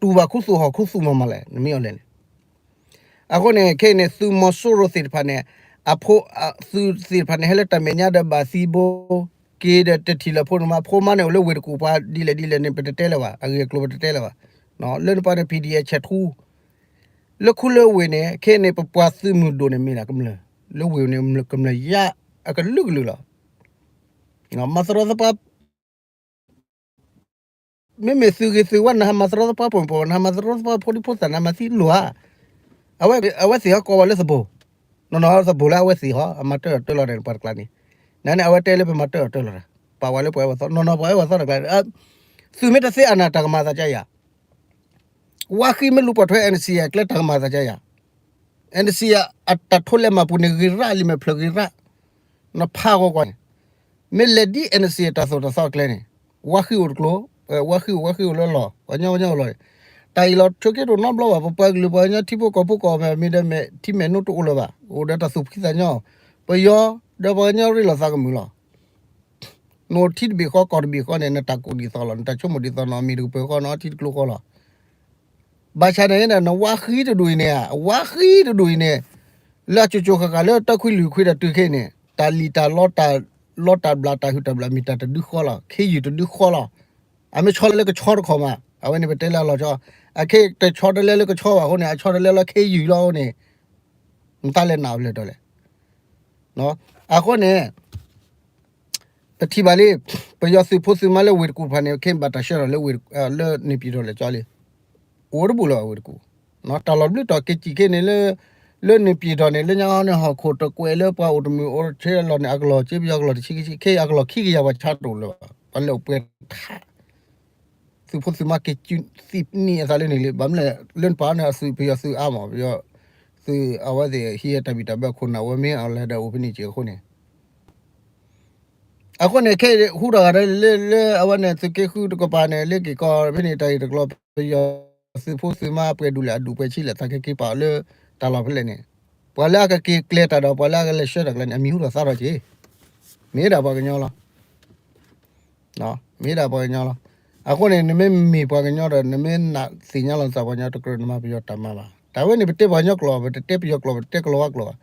တူၢ်ဘၣ်ခူသူၣ်ဟီၣ်ခူသူၣ်မးမးလဲၣ်, နမ့ၢ်အီၤလဲၣ်န့ၣ် အဃိန့ၣ် ခဲအံၤန့ၣ် သုးမီၤစိရိၤသ့ၣ်တဖၣ်န့ၣ်, အဖိ, သုးသ့ၣ်တဖၣ်န့ၣ် ဟဲလၢတၢ်မဲာ်ညါဒီးဘၣ်သံဘိ, က့ၤဒီးတထံၣ်လၢၤဖိန့ၣ်မး, ဖိမါန့ၣ်အိၣ်လၢဝ့ၢ်တကူၣ်ပှၤဒ်လဲၣ်ဒ်လဲၣ်န့ၣ် ပတတဲလၢၤဘၣ်, အဂ့ၢ်အကျိၤပတတဲလၢၤဘၣ်. လၢနပှၤန့ၣ် PDF ဆဲးထူ, လၢခူလၢဝ့ၢ်န့ၣ် ခဲအံၤန့ၣ် ပပှၤသုးမုၢ်ဒိၣ်န့ၣ်မ့ၢ်ဒၣ်ကမျၢၢ်, လၢဝ့ၢ်န့ၣ် ကမျၢၢ်ယါအကလုာ်ကလုာ်လီၤ. မၤသရီသပှၢ် မ့မ့ၢ်သုးဂ့ၤသုးဝါ နဟးမၤသရီသပှၢ်ပိာ်ပိာ်, နဟးမၤသရီသပှၢ်ဖိဒံဖိသၣ် နဟးမၤသံလိၤဧါ. အဝဲသ့ၣ်ဟီကိးဝဲလၢသဘိၣ်, နီၢ်နီၢ်သဘိၣ်လၢအဝဲသ့ၣ်ဟီ အမၤတၢၢ်အီၤတၢၢ်လီၤဒီးပှၤတကျါန့ၣ်, နန့ၣ် အဝဲတဲလၢပမၤတၢၢ်အီၤတၢၢ်လီၤဒီး ပာ်ဝဲလၢပှၤအဲၣ်ဝဲသီ, နီၢ်နီၢ်ပှၤအဲၣ်ဝဲသီတကျါ, သုးမ့ၢ်တသ့အနၢ်တၢ်ကမၤသးကါယၤ ဝါဃံမ့ၢ်လူၤပိာ်ထွဲ NCA အကျဲတၢ်ကမၤသးကါယၤ, NCA အတၢ်ထိလဲမၤပူၤန့ၣ် ဂ့ၤရၣ်လံ မဲာ်ဖျၢၣ်ဂ့ၤရၣ်, နဖးဂီၤကွၢ်န့ၣ်, မ့ၢ်လဲၤဒ် NCA တၢ်သိၣ်တၢ်သီအကျဲန့ၣ်, ဝါဃံအိၣ်တကျိၤ, ဝါဃံအိၣ် ဝါဃံအိၣ်လၢလီၢ်, ပှၤကညီပှၤကညီအိၣ်လီၢ်, တၢ်အံၤလီၤဆိက့တအိၣ်နီတဘျီဘၣ်, ပပှၤကလုာ်ပှၤကညီထံဖိကီၢ်ဖိကီၢ်မဲာ်မ့ၢ်ဒီးမဲာ်ထံမဲာ်နိတအိၣ်လၢၤဘၣ်, အိၣ်ဒီးတၢ်သူၣ်ဖှံသးညီ, ပယီၤဒီးပှၤကညီရ့လိာ်သးကမုာ်လီၤ. နအိၣ်ထံတဘ့ၣ်ဃီကီၢ်တဘ့ၣ်ဃီန့ၣ် နတၢ်ကိၢ်ဒ်သိးလီၤ, နတၢ်ဆိကမိၣ်ဒ်သိး နအီၣ်မ့ၤတကပၢၤဃီ နအီထံတကျိဃီလီၤ. ဘၣ်ဆၣ်န့ၣ် နဝါဃံတဒူၣ်အံၤန့ၣ်, ဝါဃံတဒူၣ်အံၤန့ၣ်, လၢအကၠိကၠိဃၣ်ဃၣ်လၢတၢ်ခွံလွံၢ်ခွံတၢ်တုၤခဲအံၤန့ၣ် တၢ်လံၣ်တၢ်လီတၢ်လီတၢ်ဘျးတၢ်ဟုၣ်တၢ်ဘျးမ့ၢ်တၢ်တဒုဃီလီၤ, ခ့ယုၢ်တဒုဃီလီၤ. အမ့ၢ်ဆီတလဲလၢကဆီတခီမး, အဝဲန့ၣ်ပတဲလၢအလီၤဆီ, အခဲတဆီတလဲလၢကဆီဘၣ်အဃိန့ၣ် အဆီတလဲလၢခ့ယုၢ်လီၤအဃိန့ၣ်, နတၢ်လဲၤနာ်အီၤလၢာ်ဒီးလဲၣ်. အဃိန့ၣ် ပထံၣ်ဘၣ်လံ, ပယီၤသုးဖိသုးမါလၢဝ့ၢ်တကူၣ်တဖၣ်န့ၣ် ခဲအံၤဘၣ်တၢ်ဆှၢထီၣ်လၢဝ့ၢ်, လၢန့ၣ်ပၠံၣ်တီၣ်လဲၤကၠီလံ, အိၣ်တဘူၣ်လၢၤဝ့ၢ်တကူၣ်, တၢ်လီၤဘျုးတီၢ်က့ၤစံၣ်ခဲန့ၣ်လၢ, လၢန့ၣ်ပၠံၣ်တီၣ်န့ၣ် လၢညါန့ၣ်ဟီၣ်ခိၣ်တကွဲးလၢပှၤအိၣ်တမုာ်အိၣ်ဆ့လီၤန့ၣ် အကလီၢ်က့ပယီၤကလီၢ်တဆံကဆံ, ခဲအံၤအကလီၢ်ခံကယၤပှၤဆါတအိၣ်လၢၤဘၣ်, ပှၤလဲၤအိၣ်ပှဲၤထး သုးဖိသုးမါက့ၤစုသံနံၤအသးလၢန့ၣ်လံ, ဘၣ်မနုၤလဲၣ် လၢနပာ်န့ၣ်အသုးပယီၤသုးအါမး, ပယီၤသုးအဝဲသ့ၣ်ဟံးတၢ်ဘံၣ်တၢ်ဘၢခိၣ်နၢ်ဝဲမ့ၢ်အီၤလဲၤဒီးအိၣ်ဖဲန့ၣ်က့ၤအဃိန့ၣ်, အဃိန့ၣ် ခဲအံၤဟူးထီၣ်ဂၤဒီးလၢ, လၢအဝဲန့ၣ် သုးက့ဃုတကပၤန့ၣ် လၢက့ၤကီၢ်ဖဲန့ၣ် တၢ်ဂ့ၢ်တကျိၤ ပယီၤသုးဖိသုးမါပှဲၤဒူၣ်လဲၣ် အဒူၣ်ပှဲၤဆံလဲၣ်သးက့ၤက့ၤပာ်အီၤလၢတၢ်လီၢ်ဖဲလဲၣ်န့ၣ်, ပှၤလၢအကက့ၤကျဲၤတၢ်ဒီး ပှၤလၢအကလဲၤဆှၢတၢ်ကျဲန့ၣ် အမံၤဟူထီၣ်သါထီၣ်က့ၤ, မ့ၢ်ဒၣ်ပှၤကညီလီၤ. မ့ၢ်ဒၣ်ပှၤကညီလီၤ. အဃိန့ၣ် နမ့ၢ်မ့ၢ်ပှၤကညီဒီး နမ့ၢ်နာ်သ့ၣ်ညါလီၤနသးပှၤကညီ တကြၢးနမၤပယီၤတၢ်မၤဘၣ်. တၢ်ဝဲန့ၣ် ပတဲပှၤကညီကျိာ်, ပတတဲပယီၤကျိာ်, ပတတဲကလီၤဝါကျိာ်ဘၣ်.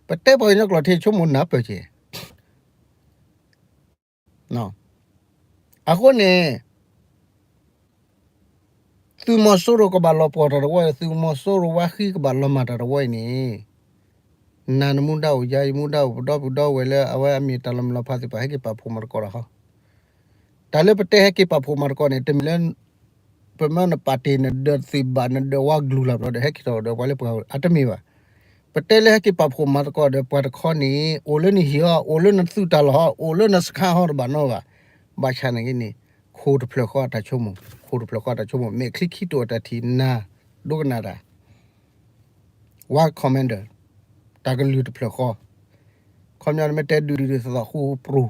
ပတဲပှၤကညီကျိာ်ထဲဆိကမိၣ်နၢ်ပၢၢ်က့ၤ အဃိန့ၣ် သုးမီၤစိရိၤကဘၣ်လီၤပှီၢ်တၢ်တဝီအံၤ, သုးမီၤစိရိၤဝါဃံကဘၣ်လီၤမၢ်တၢ်တဝီအံၤန့ၣ်, နၤနမူဒါအိၣ်, ယၤယမူဒါအိၣ်, ပဒီပုၢ်ဒီဝဲၢ်လၢအဝဲအမ့ၢ်တၢ်လီၤမုၢ်လီၤဖးသ့ၣ်တဖၣ် ဟဲက့ၤပာ်ဖှိၣ်မၤသကိးတၢ်ဃီ. တၢ်လၢပတဲဟဲက့ၤပာ်ဖှိၣ်မၤသကိးန့ၣ် တမ့ၢ်လၢ ပမၢနပာ်တ့ၢ်နဒၢးသ့ၣ်ဘၣ် နဒၢးဝါကလုၢ်လီၤဘျီဒီး ဟဲက့ၤထီၣ်ဒီးပှၤလၢပှၤ အတမ့ၢ်ဘၣ်. ပတဲလၢဟဲက့ၤပာ်ဖှိၣ်မၤသကိးဒီးပှၤတခီန့ၣ် အိၣ်လၢနဟံၣ်အီၤ, အိၣ်လၢနသုးတၢ်လီၢ်အီၤ, အိၣ်လၢနစခါဟီတဘၣ်နီဘၣ်. ဘၣ်ဆၣ်န့ၣ်ဂ့ၤန့ၣ် ခိၣ်တဖျၢၣ်ဃီအတၢ်ဆိကမိၣ်, ခိၣ်တဖျၢၣ်ဃီအတၢ်ဆိကမိၣ် မဲာ်ချံခံတိာ်အတၢ်ထံၣ်နၤ ဒိကနၣ်တၢ် War Commander တၢ်ကလုၢ်တဖျၢၣ်ဃီ, ခီပညီ မ့ၢ်တဲဒုးဒုးဒ်သိးသိး ဃူဃူပြူၤ,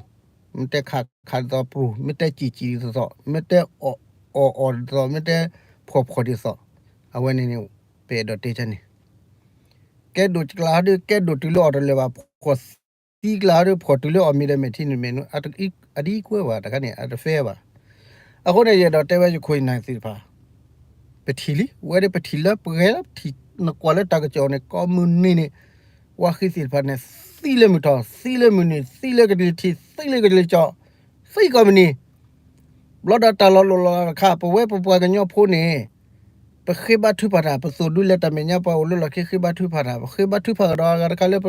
မ့ၢ်တဲခးခးဒ်သိးပြူၤ, မ့ၢ်တဲစံၣ်စံၣ်ဒ်သိးသိး, မ့ၢ်တဲအီၣ်အီၣ်ဒ်သိး, မ့ၢ်တဲဖှီၣ်ဖှီၣ်ဒ်သိး, အဝဲန့ၣ်န့ၣ် ပအဲၣ်ဒိးတဲန့ၣ် ကဲဒိၣ်ကျါဒီး ကဲဒိၣ်တုၤလၢအီၤတလၢာ်ဘၣ်, ဖှီၣ်သံကျါဒီး ဖှီၣ်တုၤလၢအီၣ်မ့ၤဒီးမဲာ်ထံန့ၣ်မဲာ်, အတအံၤကွဲဘၣ်, တခါန့ၣ် အတfairဘၣ်. အဃိန့ၣ် ယအဲၣ်ဒိးတဲဝဲယခိၣ်ယနၢ်သ့ၣ်တဖၣ် ပထံၣ်လံ, ဝဲဒၣ်ပထံၣ်လၢပှဲၤလီၤ, နကွၢ်လၢတၢ်ကစီၣ်န့ၣ် ကိးမုၢ်နံၤန့ၣ် ဝါဃံသ့ၣ်တဖၣ်န့ၣ် သံလၢမုၢ်ထီၣ်, သံလၢမုၢ်နုာ်, သံလၢကဒံထံ, သံလၢကဒံကၠီ, သံကိးမုၢ်နံၤ. ဘျီဒီးတၢ်လီၤလိၢ်လီၤတခါ ပဝဲပပှၤကညီဖိန့ၣ် ပဃ့ဘါထုကဖၣ်တၢ်, ပသိၣ်ဒူလဲၤတၢ်မဲာ်ညါ ပှၤအိၣ်လၢလီၢ်ခံဃ့ဘါထုကဖၣ်တၢ်, ပဃ့ဘါထုကဖၣ်ကဒီးအဂၤတခါလၢ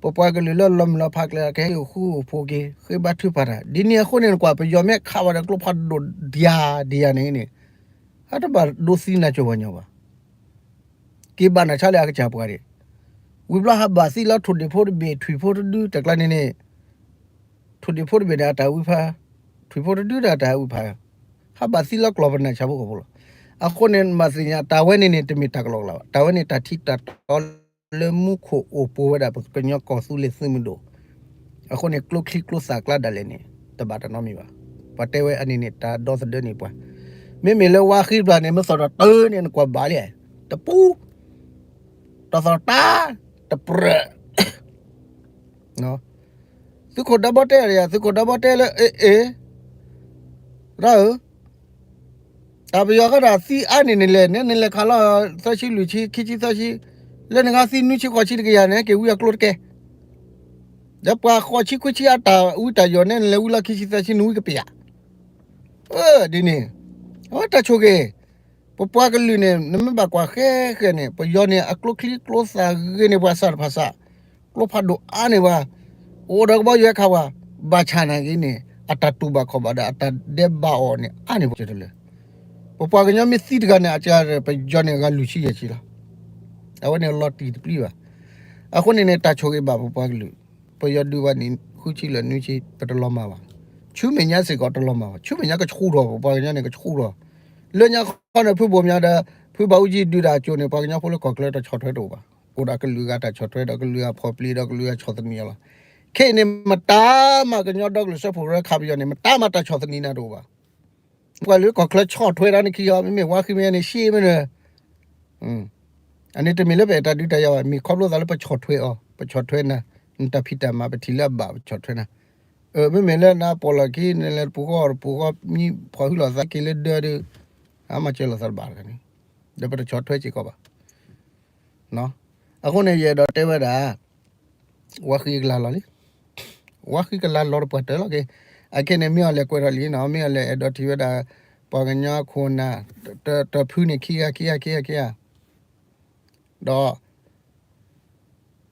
ပပှၤကလုာ်လၢလီၤမုၢ်လီၤဖးကျဲ ကဟဲအိၣ်ဃူအိၣ်ဖိးက့ၤ ဃ့ဘါထုကဖၣ်တၢ်. ဒ်န့ၣ်အဃိန့ၣ် နကွၢ် ပယီၤမ့ၢ်ခးဝဲဒီးကျိဖးဒိၣ်ဒံးဒံးန့ၣ်န့ၣ် အတဘၣ်ဒိသံနၤကၠိၤပှၤကညီဘၣ်. က့ၤဘၣ်နၤဆါလၢအကစၢ်ပှၤဒံး, ဝံၤဘျီဟးဘၣ်သံလၢထိၣ်ဒ့ၣ်ဖိတဘ့ၣ် ထွံၣ်ဖိတဒု တကျါန့ၣ်န့ၣ် ထိၣ်ဒ့ၣ်ဖိတဘ့ၣ်န့ၣ် အတၢ်ဝံဖး, ထွံၣ်ဖိတဒုန့ၣ် အတၢ်ဝံဖး, ဟးဘၣ်သံလၢကျီၢ်ပနၢ်ဆၣ်ဖိကီၢ်ဖိလီၤ. အဃိန့ၣ် မၤသ့ၣ်ညါ တၢ်ဝဲန့ၣ်န့ၣ် တမ့ၢ်တၢ်ကလီကလီဘၣ်. တၢ်ဝဲန့ၣ် တၢ်ထံတၢ်တီလၢမူခိၣ်အိၣ်ပိာ်ဝဲဒၣ် ပကညီကီၢ်သူလ့ၤသုးမုၢ်ဒိၣ်. အဃိန့ၣ် ကျိချံကျိသၣ်ကျါဒၣ်လဲာ်န့ၣ် တဘၣ်တၢ်နီတမံၤဘၣ်. ပှၤတဲဝဲအန့ၣ်န့ၣ် တၢ်ဒီသဒၢန့ၢ်ပှၤ, မ့မ့ၢ်လၢဝါဃံတဖျၢၣ်န့ၣ် မ့ၢ်သီၣ်ထီၣ်တၢ်န့ၣ် နကွၢ်ဘၣ်လံ, တပူၤ တသီၣ်တၢ် တပြၢး သုးခိၣ်ဒီဘီတဲယၤ, သုးခိၣ်ဒီဘီတဲလၢ အ့ အ့ ရၢ်ဧၢ, တၢ်ပယီၤဃီဒီးသံအါန့ၢ်နလဲၣ်, နလဲၤခးလီၤသၢဆံလွံၢ်ဆံ ခံဆံသၢဆံ, လၢနဂၤသံနွံဆံဃိးဆံတကယၤန့ၣ် က့ၤဝံအကျိတကဲ, ဒီးပှၤဃိးဆံခွံဆံအတၢ်ဝံတၢ်ယိာ်န့ၣ် နလဲၤဝံလီၤခံဆံသၢဆံ နဝံကပ့ၤဧါ. အၢ ဒ်န့ၣ် အဝဲတၢ်ဆိၣ်ဂ့ၤ, ပပှၤကလုာ်န့ၣ် နမ့ၢ်ဘၣ်ကွၢ်ဃဲဃဲန့ၣ် ပယီၤန့ၣ် အကျိချံကျိသၣ်ဂ့ၤန့ၢ်ပှၤစၢ်တဖၣ်စၢ်, ကျိဖးဒိၣ်အါန့ၢ်ပှၤ, အိၣ်ဒီးကဘီယူၤဟဲခးပှၤ, ဘၣ်ဆၣ်နာ်က့န့ၣ် အတၢ်တူၢ်ဘၣ်ခီၣ်ဘၣ်ဒီး အတၢ်ဒဲးဘးအီၤန့ၣ် အါန့ၢ်ပှၤကတလၢာ်. ပပှၤကညီမ့ၢ်သံတဂၤန့ၣ် အကပယီၤန့ၣ် ဂၤလွံၢ်ဆံယဲၢ်ဆံလီၤ. အဝဲန့ၣ်လီၤတံၢ်တပျံၤဘၣ်. အဃိန့ၣ်န့ၣ် တၢ်ဆိၣ်ဂ့ၤဘၣ်ပပှၤကလုာ်, ပယီၤဒုးဝဲန့ၣ် ဃုဆံလၢနွံဆံ ပတလီၤမၢ်ဘၣ်. ဆူမဲာ်ညါစ့ၢ်ကီးတလီၤမၢ်ဘၣ်, ဆူမဲာ်ညါကဆှူထီၣ် ပပှၤကညီန့ၣ် ကဆှူထီၣ်, လၢညါခီန့ၣ် ဖုဘိၣ်မၠါဒီး ဖုဘၣ်အူကၠံဒုးတၢ်အကၠိန့ၣ် ပှၤကညီဖိလၢကီၢ်ချၢတၢ်ဆီၣ်ထွဲတအိၣ်ဘၣ်. အိၣ်ဒီးကလုာ်ဂၤတၢ်ဆီၣ်ထွဲဒီး ကလုာ်ဂၤဖီၣ်ပျံၤဒီး ကလုာ်ဂၤဆီၣ်သနံးအီၤလီၤ. ခဲအံၤန့ၣ် မတၤမးကညီဒီကလုာ်စၢဖှိၣ်ကရၢခးပယီၤန့ၣ် မတၤမးတၢ်ဆီၣ်သနံးနၤတအိၣ်ဘၣ်. ပှၤလၢကီၢ်ချၢဆီၣ်ထွဲတၢ်န့ၣ်ခံအီၤ မ့မ့ၢ်ဝါဃံမ့ၢ်န့ၣ် ရှဲမ့ၢ်န့ၣ် အန့ၣ်တမ့ၢ်လၢပအဲၣ်တၢ်ဒုးတၢ်ယၤဘၣ်, မ့ၢ်ခီဖျိသးလၢပဆီၣ်ထွဲအီၤ, ပဆီၣ်ထွဲနၤ, နတၢ်ဖံးတၢ်မၤပထံၣ်လၢအဘၣ်ပဆီၣ်ထွဲနၤ. မ့မ့ၢ်လၢနပီၣ်လီၢ်ခံ နလဲၤတပူၤဃီတပူၤဃီ မံဖီၣ်ဟုလီၤသးက့ၤလၢဒၢဒီး အမၤစၢၤလိာ်သးတဘၣ်တဂၤန့ၣ်, ဒီးပတဆီၣ်ထွဲစ့ၢ်ကီးဘၣ်. အဃိန့ၣ် ယအဲၣ်ဒိးတဲဝဲဒၣ် ဝါဃံကလၤလီၤလံ. ဝါဃံကလၤလီၤတပှၢ်တၢၢ်လီၤက့ၤ. အခဲန့ၣ် မ့ၢ်အီၤလဲၣ်ကွဲးထီၣ်လံနီၤ, မ့ၢ်အီၤလဲၣ်အဲၣ်ဒိးထံၣ်ဝဲဒၣ် ပှၤကညီခိၣ်နၢ် တဖုန့ၣ်ခံဂၤ ခံဂၤ ခံဂၤ ခံဂၤ,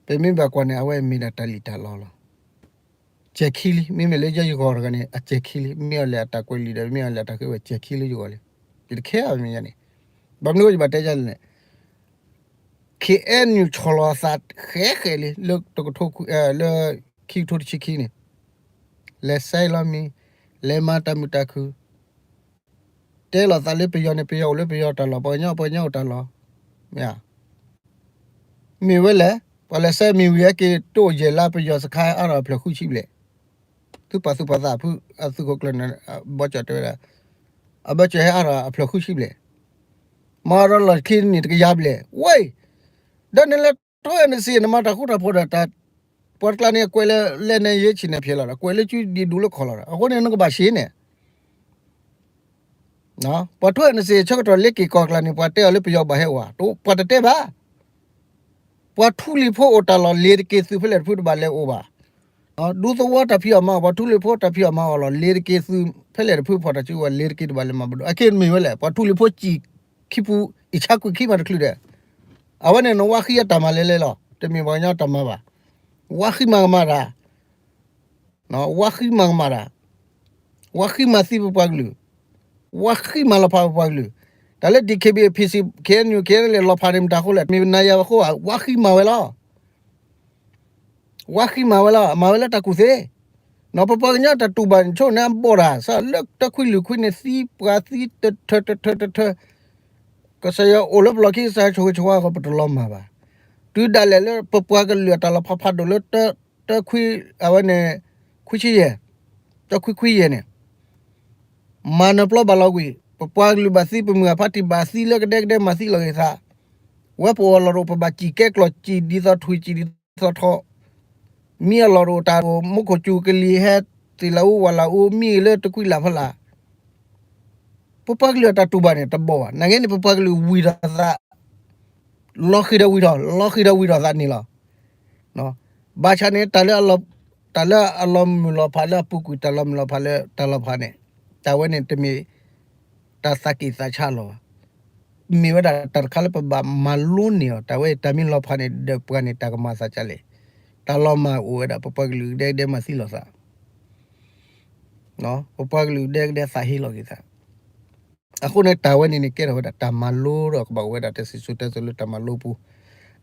ဒီး ပမ့ၢ်ဘၣ်ကွၢ်န့ၣ် အဝဲမ့ၢ်ဒၣ်တၢ်လံၣ်တၢ်လီလီၤ. စဲၤခံလံ, မ့မ့ၢ်လၢယဲယဂီၢ်တဂၤန့ၣ် အစဲၤခံလံ, မ့ၢ်အီၤလဲၣ်အတၢ်ကွဲးလံာ်ဒီး မ့ၢ်အီၤလဲၣ်အတၢ်ဃ့ဝဲစဲၤခံလၢယဂီၢ်လံ. ယတခဲအီၤမ့ၢ်ညါန့ၣ်, ဘၣ်မနုၤယဘၣ်တဲယၤလဲၣ်န့ၣ် ခဲအံၤနုာ်ဆီၣ်လီၤအသးဃဲးဃဲးလံ လၢတကထိခွံ လၢခံကထိတဆံခံန့ၣ်, လဲၤစဲလီၤမံၤ, လဲၤမၤတၢ်မုာ်တၢ်ခုၣ်, တဲလီၤသးလၢပယီၤန့ၣ် ပယီၤအိၣ်လၢပယီၤတၢ်လီၢ်, ပှၤကညီ ပှၤကညီအိၣ်တၢ်လီၢ်, မ့ၢ်ဧါ. မ့ၢ်ဝဲလဲၣ်, ပှၤလဲၤစဲမံၤဝံၤအက့ၤ တအိၣ်ယဲၢ်လါပယီၤစခါအါထီၣ်အဖျၢၣ်ဃုဆံဘျဲၣ်, သုပာ်သူၣ်ပာ်သးဖု အသုးခိၣ်ကျၢၢ်န့ၣ် ဘီကၠီၣ်တဲဝဲဒၣ်, အဘီကၠီၣ်ဟဲအါထီၣ်အဖျၢၣ်ဃုဆံဘျဲၣ်, မၤဒီးလီၢ်ခံန့ၣ်တကယၤဘျဲၣ်, ဝဲ, ဒီးနလဲၤထီၣ်အဲၣ်နစ့ နမၤတၢ်ဃူတၢ်ဖိးဒီး ပှၤတကျါန့ၣ် ကွဲးလၢလဲၣ်န့ၣ် ယဲၢ်ဆံန့ၣ်ဖျဲးလီၤဒီး ကွဲးလၢကၠူဒံးဒူလၢခီၣ်လီၤဒီး အဃိန့ၣ် နကဘၣ်ရှဲန့ၣ် ပှၤထီၣ်အဲၣ်နစ့ ဆၢကတီၢ်လ့ၤက့ၤကီၢ်ကျါန့ၣ် ပှၤတဲအီၤလၢပယီၤဘၣ်ဟဲအိၣ်ဧါ, ပှၤတတဲဘၣ်. ပှၤထူလံၤဖိအိၣ်တၢ်လီၢ် လ့ၤတက့ၤသုးဖဲလဲၣ်တဖုတဘၣ်လဲၤအိၣ်ဘၣ်. ဒူသဝီတၢ်ဖံးအီၣ်မၤအီၣ် ပှၤထူလံၤဖိတၢ်ဖံးအီၣ်မၤအီၣ်လီၤ လ့ၤတက့ၤသုးဖဲလဲၣ်တဖုဖီၣ်တၢ်စုကဝဲၤ လ့ၤတက့ၤတဘၣ်လဲၤမၤဘၣ်ဒိၣ် အခဲအံၤမ့ၢ်ဝဲလဲၣ် ပှၤထူလံၤဖိစံၣ်ခံပူၤ အံၣ်ဆါကွံာ်ခံမးတချုးဒီး အဝဲန့ၣ်နဝါဃံအတၢ်မၤလဲၤလဲၤလီၤ တမ့ၢ်ပှၤကညီတၢ်မၤဘၣ်. ဝါဃံမၤကမၣ်တၢ် ဝါဃံမၤကမၣ်တၢ်, ဝါဃံမၤသံပပှၤကလုာ်, ဝါဃံမၤလီၤဖးပပှၤကလုာ်, တၢ်လၢ DKBA PC KNU KNLA လီၤဖးန့ၣ်မတၤအဃိလဲၣ် တမ့ၢ်နၤယၤအဃိဘၣ် ဝါဃံမၤဝဲလီၤ. ဝါဃံမၤဝဲလီၤ မၤဝဲလၢတၢ်ကူၣ်သ့, နီၢ်ပပှၤကညီတၢ်တူၢ်ဘၣ်ဆိၣ်န့ၣ်အဘီၣ်တၢ် စးလၢတၢ်ခွံလုၢ်ခွံန့ၣ်သံပှၤသံတထၢတထၢတထၢ, ကစၢ်ယွၤအိၣ်လၢပလီၢ်ခံကစၢ်ယွၤဆိၣ်ဂ့ၤဆိၣ်ဝါအဃိပတလီၤမၢ်ဘၣ်. တုၤဒၣ်လဲာ်လၢပပှၤကလုာ်အတၢ်လီၤဖးဖးဒိၣ်လၢ တၢခွံ အဝဲန့ၣ် ခွံဆံယဲၢ်, တၢခွံခွံယဲၢ်န့ၣ် မၤနၢၤပျီဘၣ်လီၤဝံၤ ပပှၤကလုာ်ဘၣ်သံ ပမုၢ်အဖါတံၢ်ဘၣ်သံလၢကဒဲကဒဲမၤသံလီၤဂ့ၤသး, ဝဲပအိၣ်အလီၢ်တအိၣ် ပဘၣ်စံၣ်ကဲကျီၢ်စံၣ်ဒ်သိးထွံၣ်စံၣ်ဒ်သိးထီ, မ့ၢ်အလီၢ်တအိၣ်တၢ်အိၣ် မူခိၣ်စူၤကလံၤဟဲသ့ၣ်လၢအူဝဲလၢအူ မ့ၢ်လၢတကွံလၢ်ဖီလာ် ပပှၤကလုာ်အတၢ်တူၢ်ဘၣ်န့ၣ် တဘီၣ်ဘၣ်. နာ်က့န့ၣ် ပပှၤကလုာ်ဝံၤဒီးသး လီၤဃံၤဒီးဝံၤထီၣ် လီၤဃံၤဒီးဝံၤထီၣ်သးန့ၣ်လီၤ. ဘၣ်ဆၣ်န့ၣ် တၢ်လၢအလီၤမုၢ်လီၤဖးလၢအပူၤကွံာ် တၢ်လီၤမုၢ်လီၤဖးလၢတၢ်လီၤဖးန့ၣ် တၢ်ဝဲန့ၣ်တမ့ၢ် တၢ်သးက့ၣ်သးဆါလီၤဘၣ်. မ့ၢ်ဝဲဒၣ်တၢ်တခါလၢပဘၣ်မၤလိန့ၢ်အီၤ တၢ်ဝဲတၢ်မ့ၢ်လီၤဖးန့ၣ် ဒီးပှၤန့ၣ် တၢ်ကမၤသးဒ်လဲၣ်. တၢ်လီၤမၢ်အိၣ်ဝဲဒၣ် ပပှၤကလုာ်ကဒဲကဒဲမၤသံလီၤသး ပပှၤကလုာ်ကဒဲကဒဲသးဟ့လီၤက့ၤသး. အဃိန့ၣ် တၢ်ဝဲန့ၣ်န့ၣ် ကဲထီၣ်ဝဲဒၣ်တၢ်မၤလိဒီးကဘၣ်အိၣ်ဝဲဒၣ်တၢ်စံၣ်စိၤတဲစိၤလၢတၢ်မၤလိပူၤ.